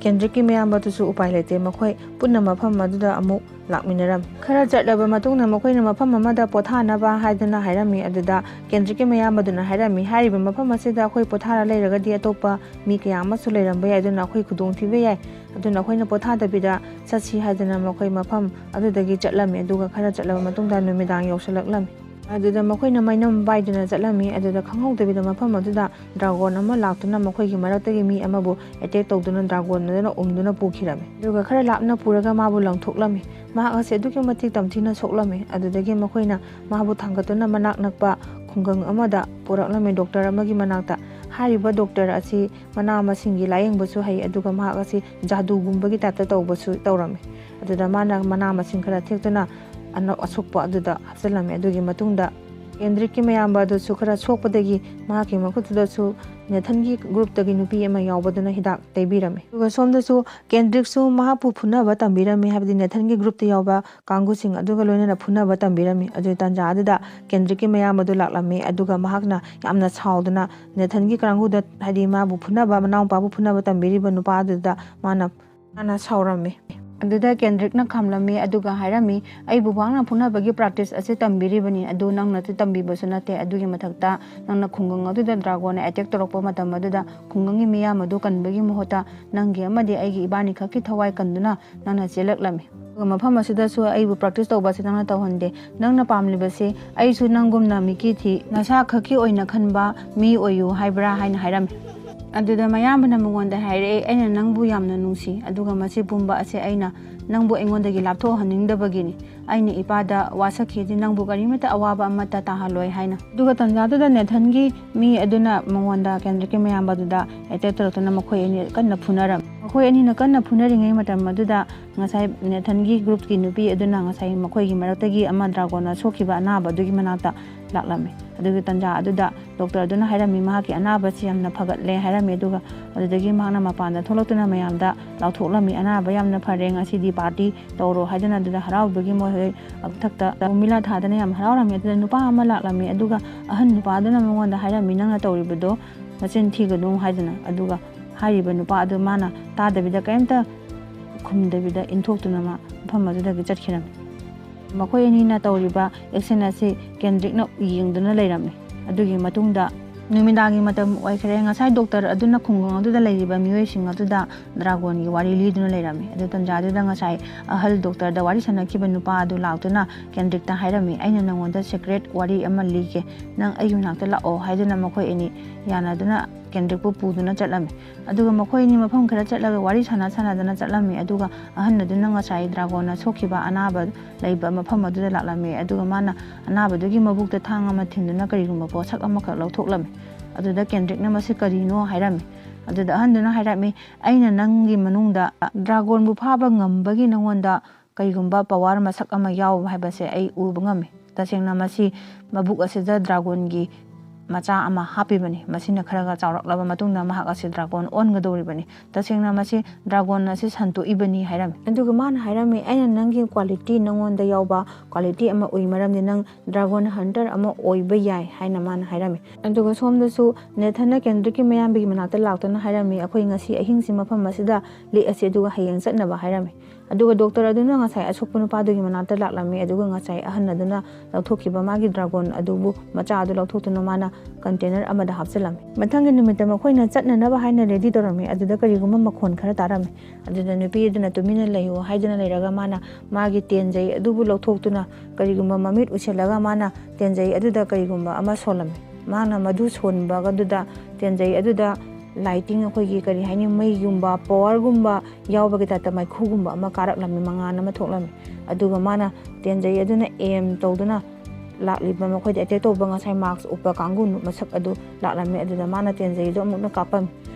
ꯀꯦꯟꯗ꯭ꯔꯤꯛꯀꯤ ꯃꯌꯥꯝꯕꯗꯨꯁꯨ ꯎꯄꯥꯏ ꯂꯩꯇꯦ꯫ ꯃꯈꯣꯏ ꯄꯨꯟꯅ ꯃꯐꯝ ꯑꯗꯨꯗ ꯑꯃꯨꯛ ꯂꯥꯛꯃꯤꯟꯅꯔꯝꯃꯤ꯫ ꯈꯔ ꯆꯠꯂꯕ ꯃꯇꯨꯡꯗ ꯃꯈꯣꯏꯅ ꯃꯐꯝ ꯑꯃꯗ ꯄꯣꯊꯥꯅꯕ ꯍꯥꯏꯗꯨꯅ ꯍꯥꯏꯔꯝꯃꯤ꯫ ꯑꯗꯨꯗ ꯀꯦꯟꯗ꯭ꯔꯤꯛꯀꯤ ꯃꯌꯥꯝꯕꯗꯨꯅ ꯍꯥꯏꯔꯝꯃꯤ, "ꯍꯥꯏꯔꯤꯕ ꯃꯐꯝ ꯑꯁꯤꯗ ꯑꯩꯈꯣꯏ ꯄꯣꯊꯥꯔ ꯂꯩꯔꯒꯗꯤ ꯑꯇꯣꯞꯄ ꯃꯤ ꯀꯌꯥ ꯑꯃꯁꯨ ꯂꯩꯔꯝꯕ ꯌꯥꯏ꯫ ꯑꯗꯨꯅ ꯑꯩꯈꯣꯏ ꯈꯨꯗꯣꯡꯊꯤꯕ ꯌꯥꯏ꯫ ꯑꯗꯨꯅ ꯑꯩꯈꯣꯏꯅ ꯄꯣꯊꯥꯗꯕꯤꯗ ꯆꯠꯁꯤ" ꯍꯥꯏꯗꯨꯅ ꯃꯈꯣꯏ ꯃꯐꯝ ꯑꯗꯨꯗꯒꯤ ꯆꯠꯂꯝꯃꯤ꯫ ꯑꯗꯨꯒ ꯈꯔ ꯆꯠꯂꯕ ꯃꯇꯨꯡꯗ ꯅꯨꯃꯤꯗꯥꯡ ꯌꯧꯁꯤꯜꯂꯛꯂꯝꯃꯤ꯫ ꯑꯗꯨꯗ ꯃꯈꯣꯏꯅ ꯃꯩꯅꯝ ꯄꯥꯏꯗꯨꯅ ꯆꯠꯂꯝꯃꯤ꯫ ꯑꯗꯨꯗ ꯈꯪꯍꯧꯗꯕꯤꯗ ꯃꯐꯝ ꯑꯗꯨꯗ ꯗ꯭ꯔꯥꯒꯣꯟ ꯑꯃ ꯂꯥꯛꯇꯨꯅ ꯃꯈꯣꯏꯒꯤ ꯃꯔꯛꯇꯒꯤ ꯃꯤ ꯑꯃꯕꯨ ꯑꯦꯇꯦꯛ ꯇꯧꯗꯨꯅ ꯗ꯭ꯔꯥꯒꯣꯟ ꯑꯗꯨꯅ ꯎꯝꯗꯨꯅ ꯄꯨꯈꯤꯔꯝꯃꯤ꯫ ꯑꯗꯨꯒ ꯈꯔ ꯂꯥꯞꯅ ꯄꯨꯔꯒ ꯃꯥꯕꯨ ꯂꯪꯊꯣꯛꯂꯝꯃꯤ꯫ ꯃꯍꯥꯛ ꯑꯁꯤ ꯑꯗꯨꯛꯀꯤ ꯃꯇꯤꯛ ꯇꯝꯊꯤꯅ ꯁꯣꯛꯂꯝꯃꯤ꯫ ꯑꯗꯨꯗꯒꯤ ꯃꯈꯣꯏꯅ ꯃꯥꯕꯨ ꯊꯥꯡꯒꯠꯇꯨꯅ ꯃꯅꯥꯛ ꯅꯛꯄ ꯈꯨꯡꯒꯪ ꯑꯃꯗ ꯄꯨꯔꯛꯂꯝꯃꯤ, ꯗꯣꯛꯇꯔ ꯑꯃꯒꯤ ꯃꯅꯥꯛꯇ꯫ ꯍꯥꯏꯔꯤꯕ ꯗꯣꯛꯇꯔ ꯑꯁꯤ ꯃꯅꯥ ꯃꯁꯤꯡꯒꯤ ꯂꯥꯌꯦꯡꯕꯁꯨ ꯍꯩ, ꯑꯗꯨꯒ ꯃꯍꯥꯛ ꯑꯁꯤ ꯖꯥꯗꯨꯒꯨꯝꯕꯒꯤ ꯇꯥꯏꯞꯇ ꯇꯧꯕꯁꯨ ꯇꯧꯔꯝꯃꯤ꯫ ꯑꯗꯨꯗ ꯃꯥꯅ ꯃꯅꯥ ꯃꯁꯤꯡ ꯈꯔ ꯊꯦꯛꯇꯨꯅ ꯑꯅ-, ꯑꯁꯣꯛꯄ ꯑꯗꯨꯗ ꯍꯥꯞꯆꯤꯜꯂꯝꯃꯤ꯫ ꯑꯗꯨꯒꯤ ꯃꯇꯨꯡꯗ ꯀꯦꯟꯗ꯭ꯔꯤꯛꯀꯤ ꯃꯌꯥꯝꯕ ꯑꯗꯨꯁꯨ ꯈꯔ ꯁꯣꯛꯄꯗꯒꯤ ꯃꯍꯥꯛꯀꯤ ꯃꯈꯨꯠꯇꯨꯗꯁꯨ ꯅꯦꯊꯟꯒꯤ ꯒ꯭ꯔꯨꯞꯇꯒꯤ ꯅꯨꯄꯤ ꯑꯃ ꯌꯥꯎꯕꯗꯨꯅ ꯍꯤꯗꯥꯛ ꯇꯩꯕꯤꯔꯝꯃꯤ꯫ ꯑꯗꯨꯒ ꯁꯣꯝꯗꯁꯨ ꯀꯦꯟꯗ꯭ꯔꯤꯛꯁꯨ ꯃꯍꯥꯛꯄꯨ ꯐꯨꯅꯕ ꯇꯝꯕꯤꯔꯝꯃꯤ, ꯍꯥꯏꯕꯗꯤ ꯅꯦꯊꯟꯒꯤ ꯒ꯭ꯔꯨꯞꯇ ꯌꯥꯎꯕ ꯀꯥꯡꯕꯨꯁꯤꯡ ꯑꯗꯨꯒ ꯂꯣꯏꯅꯅ ꯐꯨꯅꯕ ꯇꯝꯕꯤꯔꯝꯃꯤ꯫ ꯑꯗꯨꯒꯤ ꯇꯥꯟꯖꯥ ꯑꯗꯨꯗ ꯀꯦꯟꯗ꯭ꯔꯤꯛꯀꯤ ꯃꯌꯥꯝꯕꯗꯨ ꯂꯥꯛꯂꯝꯃꯤ꯫ ꯑꯗꯨꯒ ꯃꯍꯥꯛꯅ ꯌꯥꯝꯅ ꯁꯥꯎꯗꯨꯅ ꯅꯦꯊꯟꯒꯤ ꯀꯥꯡꯕꯨꯗ, ꯍꯥꯏꯗꯤ ꯃꯥꯕꯨ ꯐꯨꯅꯕ, ꯃꯅꯥꯎꯅꯨꯄꯥꯕꯨ ꯐꯨꯅꯕ ꯇꯝꯕꯤꯔꯤꯕ ꯅꯨꯄꯥ ꯑꯗꯨꯗ ꯃꯥꯅ, ꯃꯥꯅ ꯁꯥꯎꯔꯝꯃꯤ꯫ ꯑꯗꯨꯗ ꯀꯦꯟꯗ꯭ꯔꯤꯛꯅ ꯈꯥꯝꯂꯝꯃꯤ꯫ ꯑꯗꯨꯒ ꯍꯥꯏꯔꯝꯃꯤ, "ꯑꯩꯕꯨ ꯃꯍꯥꯛꯅ ꯐꯨꯅꯕꯒꯤ ꯄ꯭ꯔꯥꯛꯇꯤꯁ ꯑꯁꯤ ꯇꯝꯕꯤꯔꯤꯕꯅꯤ꯫ ꯑꯗꯨ ꯅꯪꯅꯁꯨ ꯇꯝꯕꯤꯕꯁꯨ ꯅꯠꯇꯦ꯫ ꯑꯗꯨꯒꯤ ꯃꯊꯛꯇ ꯅꯪꯅ ꯈꯨꯡꯒꯪ ꯑꯗꯨꯗ ꯗ꯭ꯔꯥꯒꯣꯟꯅ ꯑꯦꯇꯦꯛ ꯇꯧꯔꯛꯄ ꯃꯇꯝ ꯑꯗꯨꯗ ꯈꯨꯡꯒꯪꯒꯤ ꯃꯤꯌꯥꯝ ꯑꯗꯨ ꯀꯟꯕꯒꯤ ꯃꯍꯨꯠꯇ ꯅꯪꯒꯤ ꯑꯃꯗꯤ ꯑꯩꯒꯤ ꯏꯕꯥꯅꯤ ꯈꯛꯀꯤ ꯊꯋꯥꯏ ꯀꯟꯗꯨꯅ ꯅꯪꯅ ꯆꯦꯜꯂꯛꯂꯝꯃꯤ"꯫ ꯑꯗꯨꯒ ꯃꯐꯝ ꯑꯁꯤꯗꯁꯨ ꯑꯩꯕꯨ practice ꯇꯧꯕ ꯑꯁꯤ ꯅꯪꯅ ꯇꯧꯍꯟꯗꯦ꯫ ꯅꯪꯅ ꯄꯥꯝꯂꯤꯕꯁꯤ ꯑꯩꯁꯨ ꯅꯪꯒꯨꯝꯅ ꯃꯤꯀꯤ ꯊꯤ, ꯅꯁꯥ ꯈꯛꯀꯤ ꯑꯣꯏꯅ ꯈꯟꯕ ꯃꯤ ꯑꯣꯏꯌꯨ ꯍꯥꯏꯕ꯭ꯔꯥ ꯍꯥꯏꯅ ꯍꯥꯏꯔꯝꯃꯤ꯫ ꯑꯗꯨꯗ ꯃꯌꯥꯝꯕꯅ ꯃꯉꯣꯟꯗ ꯍꯥꯏꯔꯛꯑꯦ, "ꯑꯩꯅ ꯅꯪꯕꯨ ꯌꯥꯝꯅ ꯅꯨꯡꯁꯤ, ꯑꯗꯨꯒ ꯃꯁꯤ ꯄꯨꯝꯕ ꯑꯁꯦ ꯑꯩꯅ ꯅꯪꯕꯨ ꯑꯩꯉꯣꯟꯗꯒꯤ ꯂꯥꯞꯊꯣꯛꯍꯟꯅꯤꯡꯗꯕꯒꯤꯅꯤ꯫ ꯑꯩꯅ ꯏꯄꯥꯗ ꯋꯥꯁꯛꯈꯤꯗꯤ ꯅꯪꯕꯨ ꯀꯔꯤꯃꯠꯇ ꯑꯋꯥꯕ ꯑꯃꯠꯇ ꯇꯥꯍꯜꯂꯣꯏ" ꯍꯥꯏꯅ꯫ ꯑꯗꯨꯒ ꯇꯟꯖꯥꯗꯨꯗ ꯅꯦꯊꯟꯒꯤ ꯃꯤ ꯑꯗꯨꯅ ꯃꯉꯣꯟꯗ ꯀꯦꯟꯗ꯭ꯔꯤꯛꯀꯤ ꯃꯌꯥꯝꯕ ꯑꯗꯨꯗ attack ꯇꯧꯔꯛꯇꯨꯅ ꯃꯈꯣꯏ ꯑꯅꯤ ꯀꯟꯅ ꯐꯨꯅꯔꯝꯃꯤ꯫ ꯃꯈꯣꯏ ꯑꯅꯤꯅ ꯀꯟꯅ ꯐꯨꯅꯔꯤꯉꯩ ꯃꯇꯝ ꯑꯗꯨꯗ ꯉꯁꯥꯏ ꯅꯦꯊꯟꯒꯤ groupꯀꯤ ꯅꯨꯄꯤ ꯑꯗꯨꯅ ꯉꯁꯥꯏ ꯃꯈꯣꯏꯒꯤ ꯃꯔꯛꯇꯒꯤ ꯑꯃ dragonꯅ ꯁꯣꯛꯈꯤꯕ ꯑꯅꯥꯕ ꯑꯗꯨꯒꯤ ꯃꯅꯥꯛꯇ ꯂꯥꯛꯂꯝꯃꯤ꯫ ꯑꯗꯨꯒꯤ ꯇꯟꯖꯥ ꯑꯗꯨꯗ doctor ꯑꯗꯨꯅ ꯍꯥꯏꯔꯝꯃꯤ, "ꯃꯍꯥꯛꯀꯤ ꯑꯅꯥꯕꯁꯤ ꯌꯥꯝꯅ ꯐꯒꯠꯂꯦ" ꯍꯥꯏꯔꯝꯃꯤ꯫ ꯑꯗꯨꯒ ꯑꯗꯨꯗꯒꯤ ꯃꯍꯥꯛꯅ ꯃꯄꯥꯟꯗ ꯊꯣꯛꯂꯛꯇꯨꯅ ꯃꯌꯥꯝꯗ ꯂꯥꯎꯊꯣꯛꯂꯝꯃꯤ, "ꯑꯅꯥꯕ ꯌꯥꯝꯅ ꯐꯔꯦ, ꯉꯁꯤꯗꯤ party ꯇꯧꯔꯣ" ꯍꯥꯏꯗꯅ꯫ ꯑꯗꯨꯗ ꯍꯔꯥꯎꯕꯒꯤ ꯃꯣꯏ ꯍꯧꯖꯤꯛ ꯑꯛꯊꯛꯇ ꯎꯃꯤꯂꯥ ꯊꯥꯗꯅ ꯌꯥꯝ ꯍꯔꯥꯎꯔꯝꯃꯤ꯫ ꯑꯗꯨꯗ ꯅꯨꯄꯥ ꯑꯃ ꯂꯥꯛꯂꯝꯃꯤ꯫ ꯑꯗꯨꯒ ꯑꯍꯟ ꯅꯨꯄꯥꯗꯨꯅ ꯃꯉꯣꯟꯗ ꯍꯥꯏꯔꯝꯃꯤ, "ꯅꯪꯅ ꯇꯧꯔꯤꯕꯗꯣ ꯃꯆꯤꯟ ꯊꯤꯒꯅꯨ" ꯍꯥꯏꯗꯅ꯫ ꯑꯗꯨꯒ ꯍꯥꯏꯔꯤꯕ ꯅꯨꯄꯥ ꯑꯗꯨ ꯃꯥꯅ ꯇꯥꯗꯕꯤꯗ, ꯀꯔꯤꯝꯇ ꯈꯨꯝꯗꯕꯤꯗ ꯏꯟꯊꯣꯛꯇꯨꯅ ꯃꯥ ꯃꯐꯝ ꯑꯗꯨꯗꯒꯤ ꯆꯠꯈꯤꯔꯝꯃꯤ꯫ ꯃꯈꯣꯏ ꯑꯅꯤꯅ ꯇꯧꯔꯤꯕ action ꯑꯁꯤ ꯀꯦꯟꯗ꯭ꯔꯤꯛꯅ ꯌꯦꯡꯗꯨꯅ ꯂꯩꯔꯝꯃꯤ꯫ ꯑꯗꯨꯒꯤ ꯃꯇꯨꯡꯗ ꯅꯨꯃꯤꯗꯥꯡꯒꯤ ꯃꯇꯝ ꯑꯣꯏꯈ꯭ꯔꯦ꯫ ꯉꯁꯥꯏ doctor ꯑꯗꯨꯅ ꯈꯨꯡꯒꯪ ꯑꯗꯨꯗ ꯂꯩꯔꯤꯕ ꯃꯤꯑꯣꯏꯁꯤꯡ ꯑꯗꯨꯗ dragonꯒꯤ ꯋꯥꯔꯤ ꯂꯤꯗꯨꯅ ꯂꯩꯔꯝꯃꯤ꯫ ꯑꯗꯨ ꯇꯟꯖꯥꯗꯨꯗ ꯉꯁꯥꯏ ꯑꯍꯜ doctorꯗ ꯋꯥꯔꯤ ꯁꯥꯟꯅꯈꯤꯕ ꯅꯨꯄꯥ ꯑꯗꯨ ꯂꯥꯛꯇꯨꯅ ꯀꯦꯟꯗ꯭ꯔꯤꯛꯇ ꯍꯥꯏꯔꯝꯃꯤ, "ꯑꯩꯅ ꯅꯉꯣꯟꯗ secret ꯋꯥꯔꯤ ꯑꯃ ꯂꯤꯒꯦ, ꯅꯪ ꯑꯩꯒꯤ ꯃꯅꯥꯛꯇ ꯂꯥꯛꯑꯣ" ꯍꯥꯏꯗꯨꯅ ꯃꯈꯣꯏ ꯑꯅꯤ ꯌꯥꯅꯗꯨꯅ ꯀꯦꯟꯗ꯭ꯔꯤꯛꯄꯨ ꯄꯨꯗꯨꯅ ꯆꯠꯂꯝꯃꯤ꯫ ꯑꯗꯨꯒ ꯃꯈꯣꯏ ꯑꯅꯤ ꯃꯐꯝ ꯈꯔ ꯆꯠꯂꯒ ꯋꯥꯔꯤ ꯁꯥꯟꯅ ꯁꯥꯟꯅꯗꯅ ꯆꯠꯂꯝꯃꯤ꯫ ꯑꯗꯨꯒ ꯑꯍꯟ ꯑꯗꯨꯅ ꯉꯁꯥꯏ dragonꯅ ꯁꯣꯛꯈꯤꯕ ꯑꯅꯥꯕ ꯂꯩꯕ ꯃꯐꯝ ꯑꯗꯨꯗ ꯂꯥꯛꯂꯝꯃꯤ꯫ ꯑꯗꯨꯒ ꯃꯥꯅ ꯑꯅꯥꯕꯗꯨꯒꯤ ꯃꯕꯨꯛꯇ ꯊꯥꯡ ꯑꯃ ꯊꯤꯟꯗꯨꯅ ꯀꯔꯤꯒꯨꯝꯕ ꯄꯣꯠꯁꯛ ꯑꯃꯈꯛ ꯂꯧꯊꯣꯛꯂꯝꯃꯤ꯫ ꯑꯗꯨꯗ ꯀꯦꯟꯗ꯭ꯔꯤꯛꯅ ꯃꯁꯤ ꯀꯔꯤꯅꯣ ꯍꯥꯏꯔꯝꯃꯤ꯫ ꯑꯗꯨꯗ ꯑꯍꯟꯗꯨꯅ ꯍꯥꯏꯔꯝꯃꯤ, "ꯑꯩꯅ ꯅꯪꯒꯤ ꯃꯅꯨꯡꯗ dragonꯕꯨ ꯐꯥꯕ ꯉꯝꯕꯒꯤ ꯅꯉꯣꯟꯗ ꯀꯔꯤꯒꯨꯝꯕ power ꯃꯁꯛ ꯑꯃ ꯌꯥꯎꯕ ꯍꯥꯏꯕꯁꯦ ꯑꯩ ꯎꯕ ꯉꯝꯃꯤ꯫ ꯇꯁꯦꯡꯅ ꯃꯁꯤ ꯃꯕꯨꯛ ꯑꯁꯤꯗ dragonꯒꯤ ꯃꯆꯥ ꯑꯃ ꯍꯥꯞꯄꯤꯕꯅꯤ꯫ ꯃꯁꯤꯅ ꯈꯔꯒ ꯆꯥꯎꯔꯛꯂꯕ ꯃꯇꯨꯡꯗ ꯃꯍꯥꯛ ꯑꯁꯤ dragon ꯑꯣꯟꯒꯗꯧꯔꯤꯕꯅꯤ꯫ ꯇꯁꯦꯡꯅ ꯃꯁꯤ dragon ꯑꯁꯤ ꯁꯟꯇꯣꯛꯏꯕꯅꯤ" ꯍꯥꯏꯔꯝꯃꯤ꯫ ꯑꯗꯨꯒ ꯃꯥꯅ ꯍꯥꯏꯔꯝꯃꯤ, "ꯑꯩꯅ ꯅꯪꯒꯤ quality, ꯅꯉꯣꯟꯗ ꯌꯥꯎꯕ quality ꯑꯃ ꯎꯏ, ꯃꯔꯝꯗꯤ ꯅꯪ dragon hunter ꯑꯃ ꯑꯣꯏꯕ ꯌꯥꯏ" ꯍꯥꯏꯅ ꯃꯥꯅ ꯍꯥꯏꯔꯝꯃꯤ꯫ ꯑꯗꯨꯒ ꯁꯣꯝꯗꯁꯨ ꯅꯦꯊꯟꯅ ꯀꯦꯟꯗ꯭ꯔꯤꯛꯀꯤ ꯃꯌꯥꯝꯕꯒꯤ ꯃꯅꯥꯛꯇ ꯂꯥꯛꯇꯨꯅ ꯍꯥꯏꯔꯝꯃꯤ, "ꯑꯩꯈꯣꯏ ꯉꯁꯤ ꯑꯍꯤꯡꯁꯤ ꯃꯐꯝ ꯑꯁꯤꯗ ꯂꯦꯛꯑꯁꯤ, ꯑꯗꯨꯒ ꯍꯌꯦꯡ ꯆꯠꯅꯕ" ꯍꯥꯏꯔꯝꯃꯤ꯫ ꯑꯗꯨꯒ ꯗꯣꯛꯇꯔ ꯑꯗꯨꯅ ꯉꯁꯥꯏ ꯑꯁꯣꯛꯄ ꯅꯨꯄꯥꯗꯨꯒꯤ ꯃꯅꯥꯛꯇ ꯂꯥꯛꯂꯝꯃꯤ꯫ ꯑꯗꯨꯒ ꯉꯁꯥꯏ ꯑꯍꯟ ꯑꯗꯨꯅ ꯂꯧꯊꯣꯛꯈꯤꯕ ꯃꯥꯒꯤ ꯗ꯭ꯔꯥꯒꯣꯟ ꯑꯗꯨꯕꯨ, ꯃꯆꯥ ꯑꯗꯨ ꯂꯧꯊꯣꯛꯇꯨꯅ ꯃꯥꯅ ꯀꯟꯇꯦꯅꯔ ꯑꯃꯗ ꯍꯥꯞꯆꯤꯜꯂꯝꯃꯤ꯫ ꯃꯊꯪꯒꯤ ꯅꯨꯃꯤꯠꯇ ꯃꯈꯣꯏꯅ ꯆꯠꯅꯅꯕ ꯍꯥꯏꯅ ꯔꯦꯗꯤ ꯇꯧꯔꯝꯃꯤ꯫ ꯑꯗꯨꯗ ꯀꯔꯤꯒꯨꯝꯕ ꯃꯈꯣꯟ ꯈꯔ ꯇꯥꯔꯝꯃꯤ꯫ ꯑꯗꯨꯗ ꯅꯨꯄꯤ ꯑꯗꯨꯅ ꯇꯨꯃꯤꯟꯅ ꯂꯩꯌꯨ ꯍꯥꯏꯗꯨꯅ ꯂꯩꯔꯒ, ꯃꯥꯅ ꯃꯥꯒꯤ ꯇꯦꯟꯖꯩ ꯑꯗꯨꯕꯨ ꯂꯧꯊꯣꯛꯇꯨꯅ, ꯀꯔꯤꯒꯨꯝꯕ ꯃꯃꯤꯠ ꯎꯏꯁꯤꯜꯂꯒ ꯃꯥꯅ ꯇꯦꯟꯖꯩ ꯑꯗꯨꯗ ꯀꯔꯤꯒꯨꯝꯕ ꯑꯃ ꯁꯣꯜꯂꯝꯃꯤ꯫ ꯃꯥꯅ ꯃꯗꯨ ꯁꯣꯟꯕꯒꯗꯨꯗ ꯇꯦꯟꯖꯩ ꯑꯗꯨꯗ ꯂꯥꯏꯇꯤꯡ, ꯑꯩꯈꯣꯏꯒꯤ ꯀꯔꯤ ꯍꯥꯏꯅꯤ, ꯃꯩꯒꯨꯝꯕ, ꯄꯋꯥꯔꯒꯨꯝꯕ ꯌꯥꯎꯕꯒꯤ ꯇꯥꯏꯞꯇ ꯃꯩꯈꯨꯒꯨꯝꯕ ꯑꯃ ꯀꯥꯔꯛꯂꯝꯃꯤ, ꯃꯉꯥꯜ ꯑꯃ ꯊꯣꯛꯂꯝꯃꯤ꯫ ꯑꯗꯨꯒ ꯃꯥꯅ ꯇꯦꯟꯖꯩ ꯑꯗꯨꯅ ꯑꯦꯝ ꯇꯧꯗꯨꯅ ꯂꯥꯛꯂꯤꯕ, ꯃꯈꯣꯏꯗ ꯑꯦꯇꯦꯛ ꯇꯧꯕ ꯉꯁꯥꯏ ꯃꯥꯛꯁ ꯎꯞꯄ ꯀꯥꯡꯕꯨ ꯃꯁꯛ ꯑꯗꯨ ꯂꯥꯛꯂꯝꯃꯤ꯫ ꯑꯗꯨꯗ ꯃꯥꯅ ꯇꯦꯟꯖꯩꯗꯨ ꯑꯃꯨꯛꯅ ꯀꯥꯞꯄꯝꯃꯤ꯫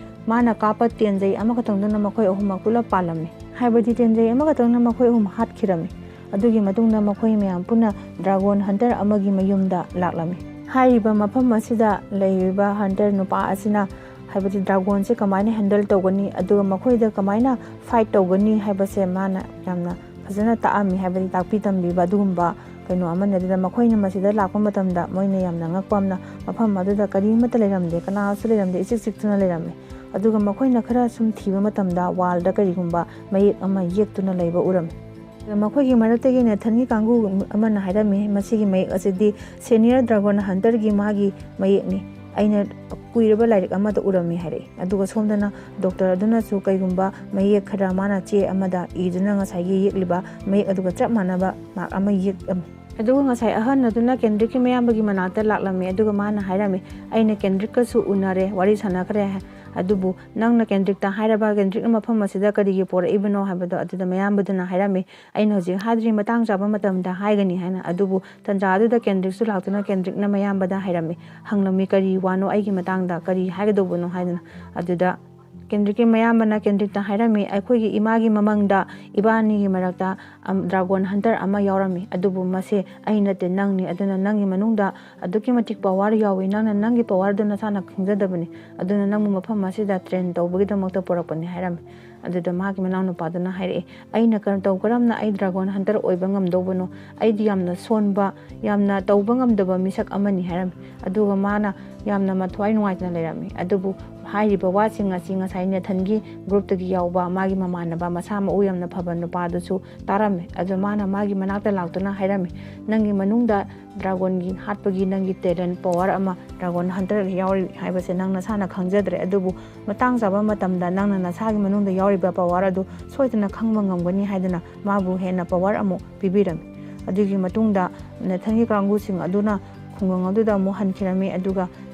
ꯃꯥꯅ ꯀꯥꯞꯄ ꯇꯦꯟꯖꯩ ꯑꯃꯈꯛꯇꯪꯗꯨꯅ ꯃꯈꯣꯏ ꯑꯍꯨꯝꯃꯛ ꯄꯨꯂꯞ ꯄꯥꯜꯂꯝꯃꯤ꯫ ꯍꯥꯏꯕꯗꯤ ꯇꯦꯟꯖꯩ ꯑꯃꯈꯛꯇꯪꯅ ꯃꯈꯣꯏ ꯑꯍꯨꯝ ꯍꯥꯠꯈꯤꯔꯝꯃꯤ꯫ ꯑꯗꯨꯒꯤ ꯃꯇꯨꯡꯗ ꯃꯈꯣꯏ ꯃꯌꯥꯝ ꯄꯨꯟꯅ ꯗ꯭ꯔꯥꯒꯣꯟ ꯍꯟꯇꯔ ꯑꯃꯒꯤ ꯃꯌꯨꯝꯗ ꯂꯥꯛꯂꯝꯃꯤ꯫ ꯍꯥꯏꯔꯤꯕ ꯃꯐꯝ ꯑꯁꯤꯗ ꯂꯩꯔꯤꯕ ꯍꯟꯇꯔ ꯅꯨꯄꯥ ꯑꯁꯤꯅ, ꯍꯥꯏꯕꯗꯤ ꯗ꯭ꯔꯥꯒꯣꯟꯁꯦ ꯀꯃꯥꯏꯅ ꯍꯦꯟꯗꯜ ꯇꯧꯒꯅꯤ, ꯑꯗꯨꯒ ꯃꯈꯣꯏꯗ ꯀꯃꯥꯏꯅ ꯐꯥꯏꯠ ꯇꯧꯒꯅꯤ ꯍꯥꯏꯕꯁꯦ ꯃꯥꯅ ꯌꯥꯝꯅ ꯐꯖꯅ ꯇꯥꯛꯑꯝꯃꯤ꯫ ꯍꯥꯏꯕꯗꯤ ꯇꯥꯛꯄꯤ ꯇꯝꯕꯤꯕ ꯑꯗꯨꯒꯨꯝꯕ ꯀꯩꯅꯣ ꯑꯃꯅꯤ꯫ ꯑꯗꯨꯗ ꯃꯈꯣꯏꯅ ꯃꯁꯤꯗ ꯂꯥꯛꯄ ꯃꯇꯝꯗ ꯃꯣꯏꯅ ꯌꯥꯝꯅ ꯉꯛꯄ ꯑꯃꯅ, ꯃꯐꯝ ꯑꯗꯨꯗ ꯀꯔꯤꯃꯠꯇ ꯂꯩꯔꯝꯗꯦ, ꯀꯅꯥꯁꯨ ꯂꯩꯔꯝꯗꯦ, ꯏꯆꯤꯛ ꯆꯤꯛꯇꯨꯅ ꯂꯩꯔꯝꯃꯤ꯫ ꯑꯗꯨꯒ ꯃꯈꯣꯏꯅ ꯈꯔ ꯁꯨꯝ ꯊꯤꯕ ꯃꯇꯝꯗ ꯋꯥꯜꯗ ꯀꯔꯤꯒꯨꯝꯕ ꯃꯌꯦꯛ ꯑꯃ ꯌꯦꯛꯇꯨꯅ ꯂꯩꯕ ꯎꯔꯝꯃꯤ꯫ ꯑꯗ ꯃꯈꯣꯏꯒꯤ ꯃꯔꯛꯇꯒꯤ ꯅꯦꯊꯟꯒꯤ ꯀꯥꯡꯕꯨ ꯑꯃꯅ ꯍꯥꯏꯔꯝꯃꯤ, ꯃꯁꯤꯒꯤ ꯃꯌꯦꯛ ꯑꯁꯤꯗꯤ ꯁꯦꯅꯤꯌꯔ ꯗ꯭ꯔꯥꯒꯣꯟ ꯍꯟꯇꯔꯒꯤ ꯃꯥꯒꯤ ꯃꯌꯦꯛꯅꯤ, ꯑꯩꯅ ꯀꯨꯏꯔꯕ ꯂꯥꯏꯔꯤꯛ ꯑꯃꯗ ꯎꯔꯝꯃꯤ ꯍꯥꯏꯔꯛꯏ꯫ ꯑꯗꯨꯒ ꯁꯣꯝꯗꯅ ꯗꯣꯛꯇꯔ ꯑꯗꯨꯅꯁꯨ ꯀꯩꯒꯨꯝꯕ ꯃꯌꯦꯛ ꯈꯔ ꯃꯥꯅ ꯆꯦ ꯑꯃꯗ ꯏꯗꯨꯅ ꯉꯁꯥꯏꯒꯤ ꯌꯦꯛꯂꯤꯕ ꯃꯌꯦꯛ ꯑꯗꯨꯒ ꯆꯞ ꯃꯥꯟꯅꯕ ꯃꯥꯔꯛ ꯑꯃ ꯌꯦꯛꯂꯝꯃꯤ꯫ ꯑꯗꯨꯒ ꯉꯁꯥꯏ ꯑꯍꯟ ꯑꯗꯨꯅ ꯀꯦꯟꯗ꯭ꯔꯤꯛꯀꯤ ꯃꯌꯥꯝꯕꯒꯤ ꯃꯅꯥꯛꯇ ꯂꯥꯛꯂꯝꯃꯤ꯫ ꯑꯗꯨꯒ ꯃꯥꯅ ꯍꯥꯏꯔꯝꯃꯤ, "ꯑꯩꯅ ꯀꯦꯟꯗ꯭ꯔꯤꯛꯀꯁꯨ ꯎꯅꯔꯦ, ꯋꯥꯔꯤ ꯁꯥꯟꯅꯈ꯭ꯔꯦ꯫ ꯑꯗꯨꯕꯨ ꯅꯪꯅ ꯀꯦꯟꯗ꯭ꯔꯤꯛꯇ ꯍꯥꯏꯔꯕ, ꯀꯦꯟꯗ꯭ꯔꯤꯛꯅ ꯃꯐꯝ ꯑꯁꯤꯗ ꯀꯔꯤꯒꯤ ꯄꯣꯔꯛꯏꯕꯅꯣ?" ꯍꯥꯏꯕꯗꯣ꯫ ꯑꯗꯨꯗ ꯃꯌꯥꯝꯕꯗꯨꯅ ꯍꯥꯏꯔꯝꯃꯤ, "ꯑꯩꯅ ꯍꯧꯖꯤꯛ ꯍꯥꯏꯗ꯭ꯔꯤ, ꯃꯇꯥꯡ ꯆꯥꯕ ꯃꯇꯝꯗ ꯍꯥꯏꯒꯅꯤ" ꯍꯥꯏꯅ꯫ ꯑꯗꯨꯕꯨ ꯇꯟꯖꯥ ꯑꯗꯨꯗ ꯀꯦꯟꯗ꯭ꯔꯤꯛꯁꯨ ꯂꯥꯛꯇꯨꯅ ꯀꯦꯟꯗ꯭ꯔꯤꯛꯅ ꯃꯌꯥꯝꯕꯗ ꯍꯥꯏꯔꯝꯃꯤ, ꯍꯪꯂꯝꯃꯤ, "ꯀꯔꯤ ꯋꯥꯅꯣ, ꯑꯩꯒꯤ ꯃꯇꯥꯡꯗ ꯀꯔꯤ ꯍꯥꯏꯒꯗꯧꯕꯅꯣ?" ꯍꯥꯏꯗꯅ꯫ ꯑꯗꯨꯗ ꯀꯦꯟꯗ꯭ꯔꯤꯛꯀꯤ ꯃꯌꯥꯝꯕꯅ ꯀꯦꯟꯗ꯭ꯔꯤꯛꯇ ꯍꯥꯏꯔꯝꯃꯤ, "ꯑꯩꯈꯣꯏꯒꯤ ꯏꯃꯥꯒꯤ ꯃꯃꯪꯗ ꯏꯕꯥꯅꯤꯒꯤ ꯃꯔꯛꯇ, ꯑꯝ, ꯗ꯭ꯔꯥꯒꯣꯟ ꯍꯟꯇꯔ ꯑꯃ ꯌꯥꯎꯔꯝꯃꯤ, ꯑꯗꯨꯕꯨ ꯃꯁꯦ ꯑꯩ ꯅꯠꯇꯦ, ꯅꯪꯅꯤ꯫ ꯑꯗꯨꯅ ꯅꯪꯒꯤ ꯃꯅꯨꯡꯗ ꯑꯗꯨꯛꯀꯤ ꯃꯇꯤꯛ ꯄꯋꯥꯔ ꯌꯥꯎꯏ, ꯅꯪꯅ ꯅꯪꯒꯤ ꯄꯋꯥꯔꯗꯨ ꯅꯁꯥꯅ ꯈꯪꯖꯗꯕꯅꯤ꯫ ꯑꯗꯨꯅ ꯅꯪꯕꯨ ꯃꯐꯝ ꯑꯁꯤꯗ ꯇ꯭ꯔꯦꯟ ꯇꯧꯕꯒꯤꯗꯃꯛꯇ ꯄꯨꯔꯛꯄꯅꯤ" ꯍꯥꯏꯔꯝꯃꯤ꯫ ꯑꯗꯨꯗ ꯃꯥꯒꯤ ꯃꯅꯥꯎꯅꯨꯄꯥꯗꯨꯅ ꯍꯥꯏꯔꯛꯑꯦ, "ꯑꯩꯅ ꯀꯔꯝ ꯇꯧ ꯀꯔꯝꯅ ꯑꯩ ꯗ꯭ꯔꯥꯒꯣꯟ ꯍꯟꯇꯔ ꯑꯣꯏꯕ ꯉꯝꯗꯧꯕꯅꯣ? ꯑꯩꯗꯤ ꯌꯥꯝꯅ ꯁꯣꯟꯕ, ꯌꯥꯝꯅ ꯇꯧꯕ ꯉꯝꯗꯕ ꯃꯤꯁꯛ ꯑꯃꯅꯤ" ꯍꯥꯏꯔꯝꯃꯤ꯫ ꯑꯗꯨꯒ ꯃꯥꯅ ꯌꯥꯝꯅ ꯃꯊ꯭ꯋꯥꯏ ꯅꯨꯡꯉꯥꯏꯇꯅ ꯂꯩꯔꯝꯃꯤ꯫ ꯑꯗꯨꯕꯨ ꯍꯥꯏꯔꯤꯕ ꯋꯥꯁꯤꯡ ꯑꯁꯤ ꯉꯁꯥꯏ ꯅꯦꯊꯟꯒꯤ ꯒ꯭ꯔꯨꯞꯇꯒꯤ ꯌꯥꯎꯕ ꯃꯥꯒꯤ ꯃꯃꯥꯟꯅꯕ ꯃꯁꯥ ꯃꯎ ꯌꯥꯝꯅ ꯐꯕ ꯅꯨꯄꯥꯗꯨꯁꯨ ꯇꯥꯔꯝꯃꯦ꯫ ꯑꯗꯣ ꯃꯥꯅ ꯃꯥꯒꯤ ꯃꯅꯥꯛꯇ ꯂꯥꯛꯇꯨꯅ ꯍꯥꯏꯔꯝꯃꯤ, "ꯅꯪꯒꯤ ꯃꯅꯨꯡꯗ ꯗ꯭ꯔꯥꯒꯣꯟꯒꯤ ꯍꯥꯠꯄꯒꯤ ꯅꯪꯒꯤ ꯇꯦꯂꯦꯟ ꯄꯋꯥꯔ ꯑꯃ ꯗ꯭ꯔꯥꯒꯣꯟ ꯍꯟꯇꯔ ꯌꯥꯎꯔꯤ ꯍꯥꯏꯕꯁꯦ ꯅꯪ ꯅꯁꯥꯅ ꯈꯪꯖꯗ꯭ꯔꯦ, ꯑꯗꯨꯕꯨ ꯃꯇꯥꯡ ꯆꯥꯕ ꯃꯇꯝꯗ ꯅꯪꯅ ꯅꯁꯥꯒꯤ ꯃꯅꯨꯡꯗ ꯌꯥꯎꯔꯤꯕ ꯄꯋꯥꯔ ꯑꯗꯨ ꯁꯣꯏꯗꯅ ꯈꯪꯕ ꯉꯝꯒꯅꯤ" ꯍꯥꯏꯗꯨꯅ ꯃꯥꯕꯨ ꯍꯦꯟꯅ ꯄꯋꯥꯔ ꯑꯃꯨꯛ ꯄꯤꯕꯤꯔꯝꯃꯤ꯫ ꯑꯗꯨꯒꯤ ꯃꯇꯨꯡꯗ ꯅꯦꯊꯟꯒꯤ ꯀꯥꯡꯕꯨꯁꯤꯡ ꯑꯗꯨꯅ ꯈꯨꯡꯒꯪ ꯑꯗꯨꯗ ꯑꯃꯨꯛ ꯍꯟꯈꯤꯔꯝꯃꯤ꯫ ꯑꯗꯨꯒ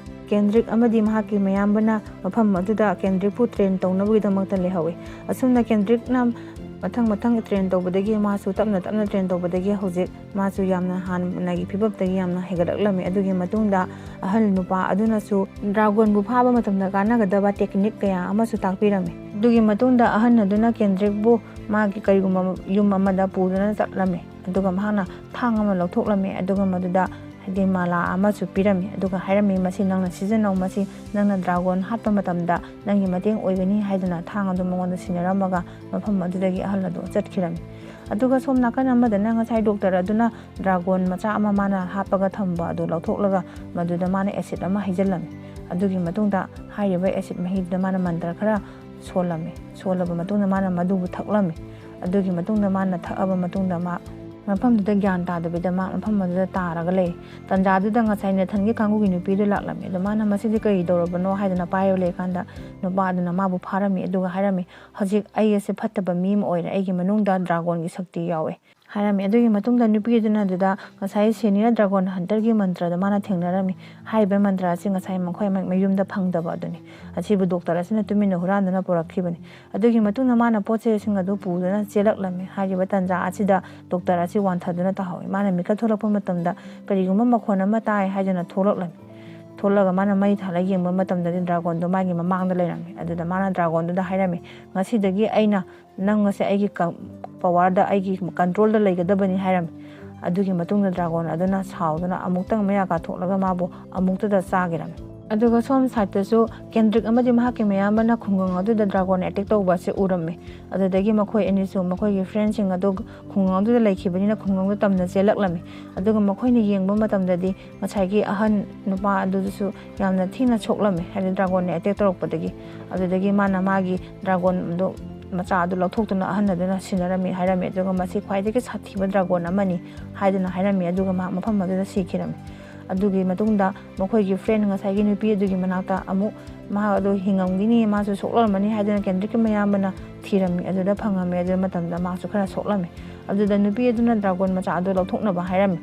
ꯀꯦꯟꯗ꯭ꯔꯤꯛ ꯑꯃꯗꯤ ꯃꯍꯥꯛꯀꯤ ꯃꯌꯥꯝꯕꯅ ꯃꯐꯝ ꯑꯗꯨꯗ ꯀꯦꯟꯗ꯭ꯔꯤꯛꯄꯨ ꯇ꯭ꯔꯦꯟ ꯇꯧꯅꯕꯒꯤꯗꯃꯛꯇ ꯂꯩꯍꯧꯋꯤ꯫ ꯑꯁꯨꯝꯅ ꯀꯦꯟꯗ꯭ꯔꯤꯛꯅ ꯃꯊꯪ ꯃꯊꯪ ꯇ꯭ꯔꯦꯟ ꯇꯧꯕꯗꯒꯤ ꯃꯥꯁꯨ ꯇꯞꯅ ꯇꯞꯅ ꯇ꯭ꯔꯦꯟ ꯇꯧꯕꯗꯒꯤ ꯍꯧꯖꯤꯛ ꯃꯥꯁꯨ ꯌꯥꯝꯅ ꯍꯥꯟꯅꯒꯤ ꯐꯤꯕꯝꯗꯒꯤ ꯌꯥꯝꯅ ꯍꯦꯟꯒꯠꯂꯛꯂꯝꯃꯤ꯫ ꯑꯗꯨꯒꯤ ꯃꯇꯨꯡꯗ ꯑꯍꯜ ꯅꯨꯄꯥ ꯑꯗꯨꯅꯁꯨ ꯗ꯭ꯔꯥꯒꯣꯟꯕꯨ ꯐꯥꯕ ꯃꯇꯝꯗ ꯀꯥꯟꯅꯒꯗꯕ ꯇꯦꯛꯅꯤꯛ ꯀꯌꯥ ꯑꯃꯁꯨ ꯇꯥꯛꯄꯤꯔꯝꯃꯤ꯫ ꯑꯗꯨꯒꯤ ꯃꯇꯨꯡꯗ ꯑꯍꯟ ꯑꯗꯨꯅ ꯀꯦꯟꯗ꯭ꯔꯤꯛꯄꯨ ꯃꯥꯒꯤ ꯀꯔꯤꯒꯨꯝꯕ ꯌꯨꯝ ꯑꯃꯗ ꯄꯨꯗꯨꯅ ꯆꯠꯂꯝꯃꯤ꯫ ꯑꯗꯨꯒ ꯃꯍꯥꯛꯅ ꯊꯥꯡ ꯑꯃ ꯂꯧꯊꯣꯛꯂꯝꯃꯤ꯫ ꯑꯗꯨꯒ ꯃꯗꯨꯗ ꯍꯥꯏꯗꯤ ꯃꯥꯂꯥ ꯑꯃꯁꯨ ꯄꯤꯔꯝꯃꯤ꯫ ꯑꯗꯨꯒ ꯍꯥꯏꯔꯝꯃꯤ, "ꯃꯁꯤ ꯅꯪꯅ ꯁꯤꯖꯤꯟꯅꯧ, ꯃꯁꯤ ꯅꯪꯅ ꯗ꯭ꯔꯥꯒꯣꯟ ꯍꯥꯠꯄ ꯃꯇꯝꯗ ꯅꯪꯒꯤ ꯃꯇꯦꯡ ꯑꯣꯏꯒꯅꯤ" ꯍꯥꯏꯗꯨꯅ ꯊꯥꯡ ꯑꯗꯨ ꯃꯉꯣꯟꯗ ꯁꯤꯟꯅꯔꯝꯃꯒ ꯃꯐꯝ ꯑꯗꯨꯗꯒꯤ ꯑꯍꯜ ꯑꯗꯨ ꯆꯠꯈꯤꯔꯝꯃꯤ꯫ ꯑꯗꯨꯒ ꯁꯣꯝ ꯅꯥꯀꯟ ꯑꯃꯗꯅ ꯉꯁꯥꯏ ꯗꯣꯛꯇꯔ ꯑꯗꯨꯅ ꯗ꯭ꯔꯥꯒꯣꯟ ꯃꯆꯥ ꯑꯃ ꯃꯥꯅ ꯍꯥꯞꯄꯒ ꯊꯝꯕ ꯑꯗꯨ ꯂꯧꯊꯣꯛꯂꯒ ꯃꯗꯨꯗ ꯃꯥꯅ ꯑꯦꯁꯤꯠ ꯑꯃ ꯍꯩꯖꯤꯜꯂꯝꯃꯤ꯫ ꯑꯗꯨꯒꯤ ꯃꯇꯨꯡꯗ ꯍꯥꯏꯔꯤꯕ ꯑꯦꯁꯤꯠ ꯃꯍꯤꯗꯨꯗ ꯃꯥꯅ ꯃꯟꯇ꯭ꯔ ꯈꯔ ꯁꯣꯜꯂꯝꯃꯤ꯫ ꯁꯣꯜꯂꯕ ꯃꯇꯨꯡꯗ ꯃꯥꯅ ꯃꯗꯨꯕꯨ ꯊꯛꯂꯝꯃꯤ꯫ ꯑꯗꯨꯒꯤ ꯃꯇꯨꯡꯗ ꯃꯥꯅ ꯊꯛꯑꯕ ꯃꯇꯨꯡꯗ ꯃꯥ ꯃꯐꯝꯗꯨꯗ ꯒ꯭ꯌꯥꯟ ꯇꯥꯗꯕꯤꯗ ꯃꯥ ꯃꯐꯝ ꯑꯗꯨꯗ ꯇꯥꯔꯒ ꯂꯩ꯫ ꯇꯟꯖꯥꯗꯨꯗ ꯉꯁꯥꯏ ꯅꯦꯊꯟꯒꯤ ꯀꯥꯡꯕꯨꯒꯤ ꯅꯨꯄꯤꯗꯨ ꯂꯥꯛꯂꯝꯃꯤ꯫ ꯑꯗꯣ ꯃꯥꯅ "ꯃꯁꯤꯗꯤ ꯀꯔꯤ ꯇꯧꯔꯕꯅꯣ?" ꯍꯥꯏꯗꯅ ꯄꯥꯏꯔꯒ ꯂꯩꯀꯥꯟꯗ ꯅꯨꯄꯥ ꯑꯗꯨꯅ ꯃꯥꯕꯨ ꯐꯥꯔꯝꯃꯤ꯫ ꯑꯗꯨꯒ ꯍꯥꯏꯔꯝꯃꯤ, "ꯍꯧꯖꯤꯛ ꯑꯩ ꯑꯁꯤ ꯐꯠꯇꯕ ꯃꯤ ꯑꯃ ꯑꯣꯏꯔꯦ, ꯑꯩꯒꯤ ꯃꯅꯨꯡꯗ ꯗ꯭ꯔꯥꯒꯣꯟꯒꯤ ꯁꯛꯇꯤ ꯌꯥꯎꯋꯦ" ꯍꯥꯏꯔꯝꯃꯤ꯫ ꯑꯗꯨꯒꯤ ꯃꯇꯨꯡꯗ ꯅꯨꯄꯤ ꯑꯗꯨꯅ ꯑꯗꯨꯗ ꯉꯁꯥꯏ ꯁꯦꯅꯤꯌꯔ ꯗ꯭ꯔꯥꯒꯣꯟ ꯍꯟꯇꯔꯒꯤ ꯃꯟꯇ꯭ꯔꯗ ꯃꯥꯅ ꯊꯦꯡꯅꯔꯝꯃꯤ꯫ ꯍꯥꯏꯔꯤꯕ ꯃꯟꯇ꯭ꯔ ꯑꯁꯤ ꯉꯁꯥꯏ ꯃꯈꯣꯏ ꯃ-, ꯃꯌꯨꯝꯗ ꯐꯪꯗꯕ ꯑꯗꯨꯅꯤ꯫ ꯑꯁꯤꯕꯨ ꯗꯣꯛꯇꯔ ꯑꯁꯤꯅ ꯇꯨꯃꯤꯟꯅ ꯍꯨꯔꯥꯟꯗꯨꯅ ꯄꯨꯔꯛꯈꯤꯕꯅꯤ꯫ ꯑꯗꯨꯒꯤ ꯃꯇꯨꯡꯗ ꯃꯥꯅ ꯄꯣꯠ ꯆꯩꯁꯤꯡ ꯑꯗꯨ ꯄꯨꯗꯨꯅ ꯆꯦꯜꯂꯛꯂꯝꯃꯤ꯫ ꯍꯥꯏꯔꯤꯕ ꯇꯟꯖꯥ ꯑꯁꯤꯗ ꯗꯣꯛꯇꯔ ꯑꯁꯤ ꯋꯥꯟꯊꯗꯨꯅ ꯇꯥꯍꯧꯏ꯫ ꯃꯥꯅ ꯃꯤꯀꯞ ꯊꯣꯛꯂꯛꯄ ꯃꯇꯝꯗ ꯀꯔꯤꯒꯨꯝꯕ ꯃꯈꯣꯟ ꯑꯃ ꯇꯥꯏ ꯍꯥꯏꯗꯨꯅ ꯊꯣꯛꯂꯛꯂꯝꯃꯤ꯫ ꯊꯣꯛꯂꯒ ꯃꯥꯅ ꯃꯩ ꯊꯥꯜꯂ ꯌꯦꯡꯕ ꯃꯇꯝꯗꯗꯤ ꯗ꯭ꯔꯥꯒꯣꯟꯗꯣ ꯃꯥꯒꯤ ꯃꯃꯥꯡꯗ ꯂꯩꯔꯝꯃꯤ꯫ ꯑꯗꯨꯗ ꯃꯥꯅ ꯗ꯭ꯔꯥꯒꯣꯟꯗꯨꯗ ꯍꯥꯏꯔꯝꯃꯤ, "ꯉꯁꯤꯗꯒꯤ ꯑꯩꯅ ꯅꯪ ꯑꯁꯦ ꯑꯩꯒꯤ ꯀ-, ꯄꯋꯥꯔꯗ, ꯑꯩꯒꯤ ꯀꯟꯇ꯭ꯔꯣꯜꯗ ꯂꯩꯒꯗꯕꯅꯤ" ꯍꯥꯏꯔꯝꯃꯤ꯫ ꯑꯗꯨꯒꯤ ꯃꯇꯨꯡꯗ ꯗ꯭ꯔꯥꯒꯣꯟ ꯑꯗꯨꯅ ꯁꯥꯎꯗꯨꯅ ꯑꯃꯨꯛꯇꯪ ꯃꯌꯥ ꯀꯥꯊꯣꯛꯂꯒ ꯃꯥꯕꯨ ꯑꯃꯨꯛꯇꯗ ꯆꯥꯈꯤꯔꯝꯃꯤ꯫ ꯑꯗꯨꯒ ꯁꯣꯝ ꯁꯥꯏꯠꯇꯁꯨ ꯀꯦꯟꯗ꯭ꯔꯤꯛ ꯑꯃꯗꯤ ꯃꯍꯥꯛꯀꯤ ꯃꯌꯥꯝꯕꯅ ꯈꯨꯡꯒꯪ ꯑꯗꯨꯗ ꯗ꯭ꯔꯥꯒꯣꯟ ꯑꯦꯇꯦꯛ ꯇꯧꯕ ꯑꯁꯤ ꯎꯔꯝꯃꯤ꯫ ꯑꯗꯨꯗꯒꯤ ꯃꯈꯣꯏ ꯑꯅꯤꯁꯨ ꯃꯈꯣꯏꯒꯤ ꯐ꯭ꯔꯦꯟꯁꯤꯡ ꯑꯗꯨ ꯈꯨꯡꯒꯪ ꯑꯗꯨꯗ ꯂꯩꯈꯤꯕꯅꯤꯅ ꯈꯨꯡꯒꯪꯗꯨ ꯇꯝꯅ ꯆꯦꯜꯂꯛꯂꯝꯃꯤ꯫ ꯑꯗꯨꯒ ꯃꯈꯣꯏꯅ ꯌꯦꯡꯕ ꯃꯇꯝꯗꯗꯤ ꯉꯁꯥꯏꯒꯤ ꯑꯍꯟ ꯅꯨꯄꯥ ꯑꯗꯨꯗꯨꯁꯨ ꯌꯥꯝꯅ ꯊꯤꯅ ꯁꯣꯛꯂꯝꯃꯤ, ꯍꯥꯏꯗꯤ ꯗ꯭ꯔꯥꯒꯣꯟꯅ ꯑꯦꯇꯦꯛ ꯇꯧꯔꯛꯄꯗꯒꯤ꯫ ꯑꯗꯨꯗꯒꯤ ꯃꯥꯅ ꯃꯥꯒꯤ ꯗ꯭ꯔꯥꯒꯣꯟꯗꯣ ꯃꯆꯥ ꯑꯗꯨ ꯂꯧꯊꯣꯛꯇꯨꯅ ꯑꯍꯟ ꯑꯗꯨꯅ ꯁꯤꯟꯅꯔꯝꯃꯤ ꯍꯥꯏꯔꯝꯃꯤ꯫ ꯑꯗꯨꯒ ꯃꯁꯤ ꯈ꯭ꯋꯥꯏꯗꯒꯤ ꯁꯥꯊꯤꯕ ꯗ꯭ꯔꯥꯒꯣꯟ ꯑꯃꯅꯤ ꯍꯥꯏꯗꯨꯅ ꯍꯥꯏꯔꯝꯃꯤ꯫ ꯑꯗꯨꯒ ꯃꯍꯥꯛ ꯃꯐꯝ ꯑꯗꯨꯗ ꯁꯤꯈꯤꯔꯝꯃꯤ꯫ ꯑꯗꯨꯒꯤ ꯃꯇꯨꯡꯗ ꯃꯈꯣꯏꯒꯤ ꯐ꯭ꯔꯦꯟ, ꯉꯁꯥꯏꯒꯤ ꯅꯨꯄꯤ ꯑꯗꯨꯒꯤ ꯃꯅꯥꯛꯇ ꯑꯃꯨꯛ ꯃꯍꯥꯛ ꯑꯗꯨ ꯍꯤꯡꯉꯝꯒꯤꯅꯤ, ꯃꯥꯁꯨ ꯁꯣꯛꯂꯝꯃꯅꯤ ꯍꯥꯏꯗꯨꯅ ꯀꯦꯟꯗ꯭ꯔꯤꯛꯀꯤ ꯃꯌꯥꯝꯕꯅ ꯊꯤꯔꯝꯃꯤ꯫ ꯑꯗꯨꯗ ꯐꯪꯉꯝꯃꯤ꯫ ꯑꯗꯨ ꯃꯇꯝꯗ ꯃꯍꯥꯛꯁꯨ ꯈꯔ ꯁꯣꯛꯂꯝꯃꯤ꯫ ꯑꯗꯨꯗ ꯅꯨꯄꯤ ꯑꯗꯨꯅ ꯗ꯭ꯔꯥꯒꯣꯟ ꯃꯆꯥ ꯑꯗꯨ ꯂꯧꯊꯣꯛꯅꯕ ꯍꯥꯏꯔꯝꯃꯤ꯫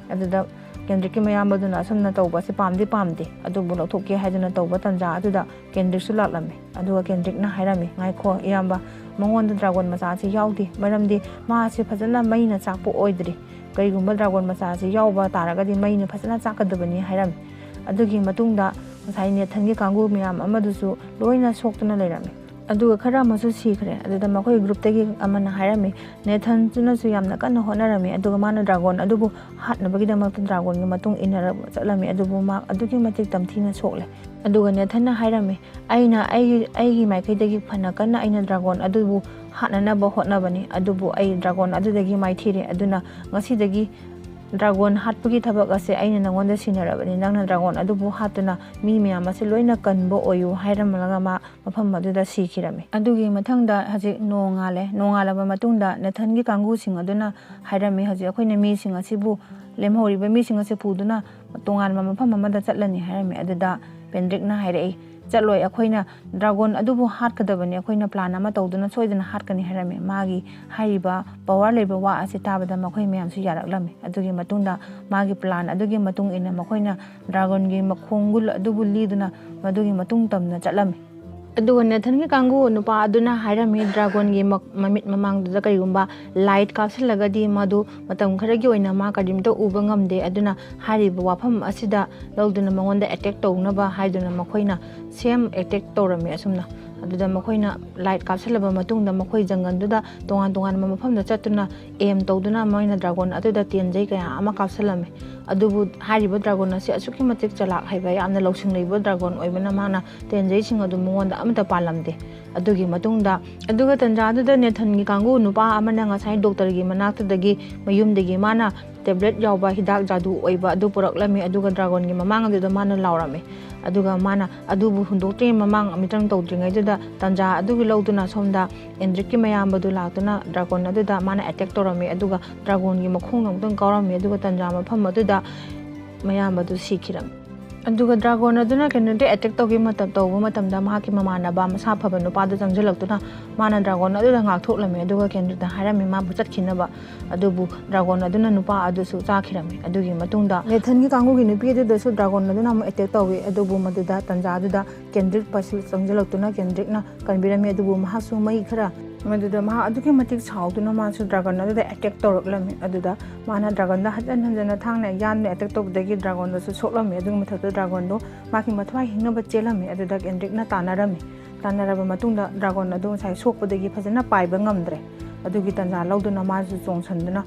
ꯑꯗꯨꯗ ꯀꯦꯟꯗ꯭ꯔꯤꯛꯀꯤ ꯃꯌꯥꯝꯕꯗꯨꯅ ꯑꯁꯨꯝꯅ ꯇꯧꯕ ꯑꯁꯤ ꯄꯥꯝꯗꯤ ꯄꯥꯝꯗꯦ, ꯑꯗꯨꯕꯨ ꯂꯧꯊꯣꯛꯀꯦ ꯍꯥꯏꯗꯨꯅ ꯇꯧꯕ ꯇꯥꯟꯖꯥ ꯑꯗꯨꯗ ꯀꯦꯟꯗ꯭ꯔꯤꯛꯁꯨ ꯂꯥꯛꯂꯝꯃꯤ꯫ ꯑꯗꯨꯒ ꯀꯦꯟꯗ꯭ꯔꯤꯛꯅ ꯍꯥꯏꯔꯝꯃꯤ, "ꯉꯥꯏꯈꯣ ꯏꯌꯥꯝꯕ, ꯃꯉꯣꯟꯗ ꯗ꯭ꯔꯥꯒꯣꯟ ꯃꯆꯥꯁꯤ ꯌꯥꯎꯗꯦ, ꯃꯔꯝꯗꯤ ꯃꯥ ꯑꯁꯤ ꯐꯖꯅ ꯃꯩꯅ ꯆꯥꯛꯄ ꯑꯣꯏꯗ꯭ꯔꯤ꯫ ꯀꯔꯤꯒꯨꯝꯕ ꯗ꯭ꯔꯥꯒꯣꯟ ꯃꯆꯥꯁꯤ ꯌꯥꯎꯕ ꯇꯥꯔꯒꯗꯤ ꯃꯩꯅ ꯐꯖꯅ ꯆꯥꯛꯀꯗꯕꯅꯤ" ꯍꯥꯏꯔꯝꯃꯤ꯫ ꯑꯗꯨꯒꯤ ꯃꯇꯨꯡꯗ ꯉꯁꯥꯏ ꯅꯦꯊꯟꯒꯤ ꯀꯥꯡꯕꯨ ꯃꯌꯥꯝ ꯑꯃꯗꯨꯁꯨ ꯂꯣꯏꯅ ꯁꯣꯛꯇꯨꯅ ꯂꯩꯔꯝꯃꯤ꯫ ꯑꯗꯨꯒ ꯈꯔ ꯑꯃꯁꯨ ꯁꯤꯈ꯭ꯔꯦ꯫ ꯑꯗꯨꯗ ꯃꯈꯣꯏ ꯒ꯭ꯔꯨꯞꯇꯒꯤ ꯑꯃꯅ ꯍꯥꯏꯔꯝꯃꯤ, "ꯅꯦꯊꯟꯗꯨꯅꯁꯨ ꯌꯥꯝꯅ ꯀꯟꯅ ꯍꯣꯠꯅꯔꯝꯃꯤ, ꯑꯗꯨꯒ ꯃꯥꯅ ꯗ꯭ꯔꯥꯒꯣꯟ ꯑꯗꯨꯕꯨ ꯍꯥꯠꯅꯕꯒꯤꯗꯃꯛꯇ ꯗ꯭ꯔꯥꯒꯣꯟꯒꯤ ꯃꯇꯨꯡ ꯏꯟꯅꯔ ꯆꯠꯂꯝꯃꯤ, ꯑꯗꯨꯕꯨ ꯃꯥ ꯑꯗꯨꯛꯀꯤ ꯃꯇꯤꯛ ꯇꯝꯊꯤꯅ ꯁꯣꯛꯂꯦ"꯫ ꯑꯗꯨꯒ ꯅꯦꯊꯟꯅ ꯍꯥꯏꯔꯝꯃꯤ, "ꯑꯩꯅ ꯑꯩꯒꯤ, ꯑꯩꯒꯤ ꯃꯥꯏꯀꯩꯗꯒꯤ ꯐꯅ ꯀꯟꯅ ꯑꯩꯅ ꯗ꯭ꯔꯥꯒꯣꯟ ꯑꯗꯨꯕꯨ ꯍꯥꯠꯅꯅꯕ ꯍꯣꯠꯅꯕꯅꯤ, ꯑꯗꯨꯕꯨ ꯑꯩ ꯗ꯭ꯔꯥꯒꯣꯟ ꯑꯗꯨꯗꯒꯤ ꯃꯥꯏꯊꯤꯔꯦ꯫ ꯑꯗꯨꯅ ꯉꯁꯤꯗꯒꯤ ꯗ꯭ꯔꯥꯒꯣꯟ ꯍꯥꯠꯄꯒꯤ ꯊꯕꯛ ꯑꯁꯦ ꯑꯩꯅ ꯅꯉꯣꯟꯗ ꯁꯤꯟꯅꯔꯕꯅꯤ꯫ ꯅꯪꯅ ꯗ꯭ꯔꯥꯒꯣꯟ ꯑꯗꯨꯕꯨ ꯍꯥꯠꯇꯨꯅ ꯃꯤ ꯃꯌꯥꯝ ꯑꯁꯦ ꯂꯣꯏꯅ ꯀꯟꯕ ꯑꯣꯏꯌꯨ" ꯍꯥꯏꯔꯝꯂꯒ ꯃꯥ ꯃꯐꯝ ꯑꯗꯨꯗ ꯁꯤꯈꯤꯔꯝꯃꯤ꯫ ꯑꯗꯨꯒꯤ ꯃꯊꯪꯗ ꯍꯧꯖꯤꯛ ꯅꯣꯡꯉꯥꯜꯂꯦ꯫ ꯅꯣꯡꯉꯥꯜꯂꯕ ꯃꯇꯨꯡꯗ ꯅꯦꯊꯟꯒꯤ ꯀꯥꯡꯕꯨꯁꯤꯡ ꯑꯗꯨꯅ ꯍꯥꯏꯔꯝꯃꯤ, "ꯍꯧꯖꯤꯛ ꯑꯩꯈꯣꯏꯅ ꯃꯤꯁꯤꯡ ꯑꯁꯤꯕꯨ, ꯂꯦꯝꯍꯧꯔꯤꯕ ꯃꯤꯁꯤꯡ ꯑꯁꯤ ꯄꯨꯗꯨꯅ ꯇꯣꯉꯥꯟꯕ ꯃꯐꯝ ꯑꯃꯗ ꯆꯠꯂꯅꯤ" ꯍꯥꯏꯔꯝꯃꯤ꯫ ꯑꯗꯨꯗ ꯄꯦꯟꯗ꯭ꯔꯤꯛꯅ ꯍꯥꯏꯔꯛꯏ, "ꯆꯠꯂꯣꯏ, ꯑꯩꯈꯣꯏꯅ ꯗ꯭ꯔꯥꯒꯣꯟ ꯑꯗꯨꯕꯨ ꯍꯥꯠꯀꯗꯕꯅꯤ, ꯑꯩꯈꯣꯏꯅ ꯄ꯭ꯂꯥꯟ ꯑꯃ ꯇꯧꯗꯨꯅ ꯁꯣꯏꯗꯅ ꯍꯥꯠꯀꯅꯤ" ꯍꯥꯏꯔꯝꯃꯤ꯫ ꯃꯥꯒꯤ ꯍꯥꯏꯔꯤꯕ ꯄꯋꯥꯔ ꯂꯩꯕ ꯋꯥ ꯑꯁꯤ ꯇꯥꯕꯗ ꯃꯈꯣꯏ ꯃꯌꯥꯝꯁꯨ ꯌꯥꯔꯛꯂꯝꯃꯤ꯫ ꯑꯗꯨꯒꯤ ꯃꯇꯨꯡꯗ ꯃꯥꯒꯤ ꯄ꯭ꯂꯥꯟ ꯑꯗꯨꯒꯤ ꯃꯇꯨꯡ ꯏꯟꯅ ꯃꯈꯣꯏꯅ ꯗ꯭ꯔꯥꯒꯣꯟꯒꯤ ꯃꯈꯣꯡꯒꯨꯜ ꯑꯗꯨꯕꯨ ꯂꯤꯗꯨꯅ ꯃꯗꯨꯒꯤ ꯃꯇꯨꯡ ꯇꯝꯅ ꯆꯠꯂꯝꯃꯤ꯫ ꯑꯗꯨꯒ ꯅꯦꯊꯟꯒꯤ ꯀꯥꯡꯕꯨ ꯅꯨꯄꯥ ꯑꯗꯨꯅ ꯍꯥꯏꯔꯝꯃꯤ, ꯗ꯭ꯔꯥꯒꯣꯟꯒꯤ ꯃ-, ꯃꯃꯤꯠ ꯃꯃꯥꯡꯗꯨꯗ ꯀꯔꯤꯒꯨꯝꯕ ꯂꯥꯏꯠ ꯀꯥꯞꯁꯤꯜꯂꯒꯗꯤ ꯃꯗꯨ ꯃꯇꯝ ꯈꯔꯒꯤ ꯑꯣꯏꯅ ꯃꯥ ꯀꯔꯤꯝꯇ ꯎꯕ ꯉꯝꯗꯦ, ꯑꯗꯨꯅ ꯍꯥꯏꯔꯤꯕ ꯋꯥꯐꯝ ꯑꯁꯤꯗ ꯂꯧꯗꯨꯅ ꯃꯉꯣꯟꯗ ꯑꯦꯇꯦꯛ ꯇꯧꯅꯕ ꯍꯥꯏꯗꯨꯅ ꯃꯈꯣꯏꯅ ꯁꯦꯝ ꯑꯦꯇꯦꯛ ꯇꯧꯔꯝꯃꯤ꯫ ꯑꯁꯨꯝꯅ ꯑꯗꯨꯗ ꯃꯈꯣꯏꯅ ꯂꯥꯏꯠ ꯀꯥꯞꯁꯤꯜꯂꯕ ꯃꯇꯨꯡꯗ ꯃꯈꯣꯏ ꯖꯪꯒꯜꯗꯨꯗ ꯇꯣꯉꯥꯟ ꯇꯣꯉꯥꯟꯕ ꯃꯐꯝꯗ ꯆꯠꯇꯨꯅ ꯑꯦꯝ ꯇꯧꯗꯨꯅ ꯃꯣꯏꯅ ꯗ꯭ꯔꯥꯒꯣꯟ ꯑꯗꯨꯗ ꯇꯦꯟꯖꯩ ꯀꯌꯥ ꯑꯃ ꯀꯥꯞꯁꯤꯜꯂꯝꯃꯤ꯫ ꯑꯗꯨꯕꯨ ꯍꯥꯏꯔꯤꯕ ꯗ꯭ꯔꯥꯒꯣꯟ ꯑꯁꯤ ꯑꯁꯨꯛꯀꯤ ꯃꯇꯤꯛ ꯆꯂꯥꯛ ꯍꯩꯕ, ꯌꯥꯝꯅ ꯂꯧꯁꯤꯡ ꯂꯩꯕ ꯗ꯭ꯔꯥꯒꯣꯟ ꯑꯣꯏꯕꯅ ꯃꯥꯅ ꯇꯦꯟꯖꯩꯁꯤꯡ ꯑꯗꯨ ꯃꯉꯣꯟꯗ ꯑꯃꯠꯇ ꯄꯥꯜꯂꯝꯗꯦ꯫ ꯑꯗꯨꯒꯤ ꯃꯇꯨꯡꯗ, ꯑꯗꯨꯒ ꯇꯟꯖꯥꯗꯨꯗ ꯅꯦꯊꯟꯒꯤ ꯀꯥꯡꯕꯨ ꯅꯨꯄꯥ ꯑꯃꯅ ꯉꯁꯥꯏ ꯗꯣꯛꯇꯔꯒꯤ ꯃꯅꯥꯛꯇꯨꯗꯒꯤ ꯃꯌꯨꯝꯗꯒꯤ ꯃꯥꯅ ꯇꯦꯕ꯭ꯂꯦꯠ ꯌꯥꯎꯕ ꯍꯤꯗꯥꯛ ꯖꯥꯗꯨ ꯑꯣꯏꯕ ꯑꯗꯨ ꯄꯨꯔꯛꯂꯝꯃꯤ꯫ ꯑꯗꯨꯒ ꯗ꯭ꯔꯥꯒꯣꯟꯒꯤ ꯃꯃꯥꯡ ꯑꯗꯨꯗ ꯃꯥꯅ ꯂꯥꯎꯔꯝꯃꯤ꯫ ꯑꯗꯨꯒ ꯃꯥꯅ ꯑꯗꯨꯕꯨ ꯍꯨꯟꯗꯣꯛꯇ꯭ꯔꯤꯉꯩ ꯃꯃꯥꯡ, ꯃꯤꯇ꯭ꯔꯪ ꯇꯧꯗ꯭ꯔꯤꯉꯩꯗꯨꯗ, ꯇꯟꯖꯥ ꯑꯗꯨꯒꯤ ꯂꯧꯗꯨꯅ ꯁꯣꯝꯗ ꯑꯦꯟꯗ꯭ꯔꯤꯛꯀꯤ ꯃꯌꯥꯝꯕꯗꯨ ꯂꯥꯛꯇꯨꯅ ꯗ꯭ꯔꯥꯒꯣꯟ ꯑꯗꯨꯗ ꯃꯥꯅ ꯑꯦꯇꯦꯛ ꯇꯧꯔꯝꯃꯤ꯫ ꯑꯗꯨꯒ ꯗ꯭ꯔꯥꯒꯣꯟꯒꯤ ꯃꯈꯣꯡ ꯑꯃꯨꯛꯇꯪ ꯀꯥꯎꯔꯝꯃꯤ꯫ ꯑꯗꯨꯒ ꯇꯟꯖꯥ ꯃꯐꯝ ꯑꯗꯨꯗ ꯃꯌꯥꯝꯕꯗꯨ ꯁꯤꯈꯤꯔꯝꯃꯤ꯫ ꯑꯗꯨꯒ ꯗ꯭ꯔꯥꯒꯣꯟ ꯑꯗꯨꯅ ꯀꯦꯟꯗ꯭ꯔꯤꯛꯇ ꯑꯦꯇꯦꯛ ꯇꯧꯈꯤꯕ ꯃꯇꯝ, ꯇꯧꯕ ꯃꯇꯝꯗ ꯃꯍꯥꯛꯀꯤ ꯃꯃꯥꯟꯅꯕ ꯃꯁꯥ ꯐꯕ ꯅꯨꯄꯥꯗꯨ ꯆꯪꯁꯤꯜꯂꯛꯇꯨꯅ ꯃꯥꯅ ꯗ꯭ꯔꯥꯒꯣꯟ ꯑꯗꯨꯗ ꯉꯥꯛꯊꯣꯛꯂꯝꯃꯤ꯫ ꯑꯗꯨꯒ ꯀꯦꯟꯗ꯭ꯔꯤꯛꯇ ꯍꯥꯏꯔꯝꯃꯤ ꯃꯥꯕꯨ ꯆꯠꯈꯤꯅꯕ꯫ ꯑꯗꯨꯕꯨ ꯗ꯭ꯔꯥꯒꯣꯟ ꯑꯗꯨꯅ ꯅꯨꯄꯥ ꯑꯗꯨꯁꯨ ꯆꯥꯈꯤꯔꯝꯃꯤ꯫ ꯑꯗꯨꯒꯤ ꯃꯇꯨꯡꯗ ꯅꯦꯊꯟꯒꯤ ꯀꯥꯡꯕꯨꯒꯤ ꯅꯨꯄꯤ ꯑꯗꯨꯗꯁꯨ ꯗ꯭ꯔꯥꯒꯣꯟ ꯑꯗꯨꯅ ꯑꯃꯨꯛ ꯑꯦꯇꯦꯛ ꯇꯧꯏ꯫ ꯑꯗꯨꯕꯨ ꯃꯗꯨꯗ ꯇꯟꯖꯥꯗꯨꯗ ꯀꯦꯟꯗ꯭ꯔꯤꯛ ꯄꯥꯏꯁꯤꯜ-, ꯆꯪꯁꯤꯜꯂꯛꯇꯨꯅ ꯀꯦꯟꯗ꯭ꯔꯤꯛꯅ ꯀꯟꯕꯤꯔꯝꯃꯤ꯫ ꯑꯗꯨꯕꯨ ꯃꯍꯥꯛꯁꯨ ꯃꯩ ꯈꯔ, ꯃꯗꯨꯗ ꯃꯍꯥꯛ ꯑꯗꯨꯛꯀꯤ ꯃꯇꯤꯛ ꯁꯥꯎꯗꯨꯅ ꯃꯥꯁꯨ ꯗ꯭ꯔꯥꯒꯟ ꯑꯗꯨꯗ ꯑꯦꯇꯦꯛ ꯇꯧꯔꯛꯂꯝꯃꯤ꯫ ꯑꯗꯨꯗ ꯃꯥꯅ ꯗ꯭ꯔꯥꯒꯟꯗ ꯍꯟꯖꯟ ꯍꯟꯖꯟꯅ ꯊꯥꯡꯅ ꯌꯥꯟꯗꯨꯅ ꯑꯦꯇꯦꯛ ꯇꯧꯕꯗꯒꯤ ꯗ꯭ꯔꯥꯒꯣꯟꯗꯁꯨ ꯁꯣꯛꯂꯝꯃꯤ꯫ ꯑꯗꯨꯒꯤ ꯃꯊꯛꯇ ꯗ꯭ꯔꯥꯒꯣꯟꯗꯣ ꯃꯥꯒꯤ ꯃꯊ꯭ꯋꯥꯏ ꯍꯤꯡꯅꯕ ꯆꯦꯜꯂꯝꯃꯤ꯫ ꯑꯗꯨꯗ ꯀꯦꯟꯗ꯭ꯔꯤꯛꯅ ꯇꯥꯟꯅꯔꯝꯃꯤ꯫ ꯇꯥꯟꯅꯔꯕ ꯃꯇꯨꯡꯗ ꯗ꯭ꯔꯥꯒꯣꯟ ꯑꯗꯨ ꯉꯁꯥꯏ ꯁꯣꯛꯄꯗꯒꯤ ꯐꯖꯅ ꯄꯥꯏꯕ ꯉꯝꯗ꯭ꯔꯦ꯫ ꯑꯗꯨꯒꯤ ꯇꯟꯖꯥ ꯂꯧꯗꯨꯅ ꯃꯥꯁꯨ ꯆꯣꯡꯁꯟꯗꯨꯅ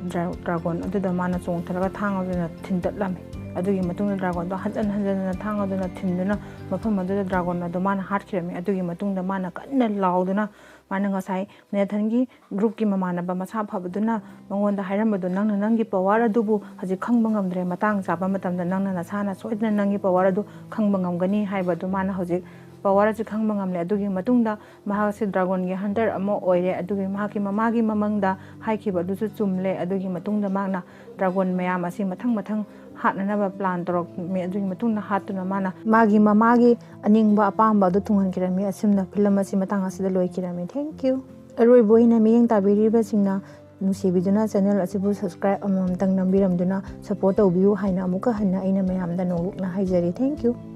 ꯗ꯭ꯔꯥ-, ꯗ꯭ꯔꯥꯒꯣꯟ ꯑꯗꯨꯗ ꯃꯥꯅ ꯆꯣꯡꯊꯔꯒ ꯊꯥꯡ ꯑꯗꯨꯅ ꯊꯤꯟꯗꯠꯂꯝꯃꯤ꯫ ꯑꯗꯨꯒꯤ ꯃꯇꯨꯡꯗ ꯗ꯭ꯔꯥꯒꯣꯟꯗꯣ ꯍꯟꯖꯟ ꯍꯟꯖꯟꯅ ꯊꯥꯡ ꯑꯗꯨꯅ ꯊꯤꯟꯗꯨꯅ ꯃꯐꯝ ꯑꯗꯨꯗ ꯗ꯭ꯔꯥꯒꯣꯟ ꯑꯗꯨ ꯃꯥꯅ ꯍꯥꯠꯈꯤꯔꯝꯃꯤ꯫ ꯑꯗꯨꯒꯤ ꯃꯇꯨꯡꯗ ꯃꯥꯅ ꯀꯟꯅ ꯂꯥꯎꯗꯨꯅ, ꯃꯥꯅ ꯉꯁꯥꯏ ꯅꯦꯊꯟꯒꯤ ꯒ꯭ꯔꯨꯞꯀꯤ ꯃꯃꯥꯟꯅꯕ ꯃꯁꯥ ꯐꯕꯗꯨꯅ ꯃꯉꯣꯟꯗ ꯍꯥꯏꯔꯝꯕꯗꯣ, "ꯅꯪꯅ ꯅꯪꯒꯤ ꯄꯋꯥꯔ ꯑꯗꯨꯕꯨ ꯍꯧꯖꯤꯛ ꯈꯪꯕ ꯉꯝꯗ꯭ꯔꯦ, ꯃꯇꯥꯡ ꯆꯥꯕ ꯃꯇꯝꯗ ꯅꯪꯅ ꯅꯁꯥꯅ ꯁꯣꯏꯗꯅ ꯅꯪꯒꯤ ꯄꯋꯥꯔ ꯑꯗꯨ ꯈꯪꯕ ꯉꯝꯒꯅꯤ" ꯍꯥꯏꯕꯗꯨ ꯃꯥꯅ ꯍꯧꯖꯤꯛ ꯄꯋꯥꯔ ꯑꯁꯤ ꯈꯪꯕ ꯉꯝꯂꯦ꯫ ꯑꯗꯨꯒꯤ ꯃꯇꯨꯡꯗ ꯃꯍꯥꯛ ꯑꯁꯤ ꯗ꯭ꯔꯥꯒꯣꯟꯒꯤ ꯍꯟꯇꯔ ꯑꯃ ꯑꯣꯏꯔꯦ꯫ ꯑꯗꯨꯒꯤ ꯃꯍꯥꯛꯀꯤ ꯃꯃꯥꯒꯤ ꯃꯃꯪꯗ ꯍꯥꯏꯈꯤꯕ ꯑꯗꯨꯁꯨ ꯆꯨꯝꯂꯦ꯫ ꯑꯗꯨꯒꯤ ꯃꯇꯨꯡꯗ ꯃꯍꯥꯛꯅ ꯗ꯭ꯔꯥꯒꯣꯟ ꯃꯌꯥꯝ ꯑꯁꯤ ꯃꯊꯪ ꯃꯊꯪ ꯍꯥꯠꯅꯅꯕ ꯄ꯭ꯂꯥꯟ ꯇꯧꯔꯛꯃꯤ꯫ ꯑꯗꯨꯒꯤ ꯃꯇꯨꯡꯗ ꯍꯥꯠꯇꯨꯅ ꯃꯥꯅ ꯃꯥꯒꯤ ꯃꯃꯥꯒꯤ ꯑꯅꯤꯡꯕ ꯑꯄꯥꯝꯕ ꯑꯗꯨ ꯊꯨꯡꯍꯟꯈꯤꯔꯝꯃꯤ꯫ ꯑꯁꯨꯝꯅ ꯐꯤꯂꯝ ꯑꯁꯤ ꯃꯇꯥꯡ ꯑꯁꯤꯗ ꯂꯣꯏꯈꯤꯔꯝꯃꯤ꯫ Thank you꯫ ꯑꯔꯣꯏꯕ ꯑꯣꯏꯅ ꯃꯤꯠꯌꯦꯡ ꯇꯥꯕꯤꯔꯤꯕꯁꯤꯡꯅ ꯅꯨꯡꯁꯤꯕꯤꯗꯨꯅ ꯆꯦꯅꯦꯜ ꯑꯁꯤꯕꯨ ꯁꯕꯁꯀ꯭ꯔꯥꯏꯕ ꯑꯃꯃꯝꯇꯪ ꯅꯝꯕꯤꯔꯝꯗꯨꯅ ꯁꯄꯣꯔꯠ ꯇꯧꯕꯤꯌꯨ ꯍꯥꯏꯅ ꯑꯃꯨꯛꯀ ꯍꯟꯅ ꯑꯩꯅ ꯃꯌꯥꯝꯗ ꯅꯣꯡꯂꯨꯛꯅ ꯍꯥꯏꯖꯔꯤ꯫ Thank you꯫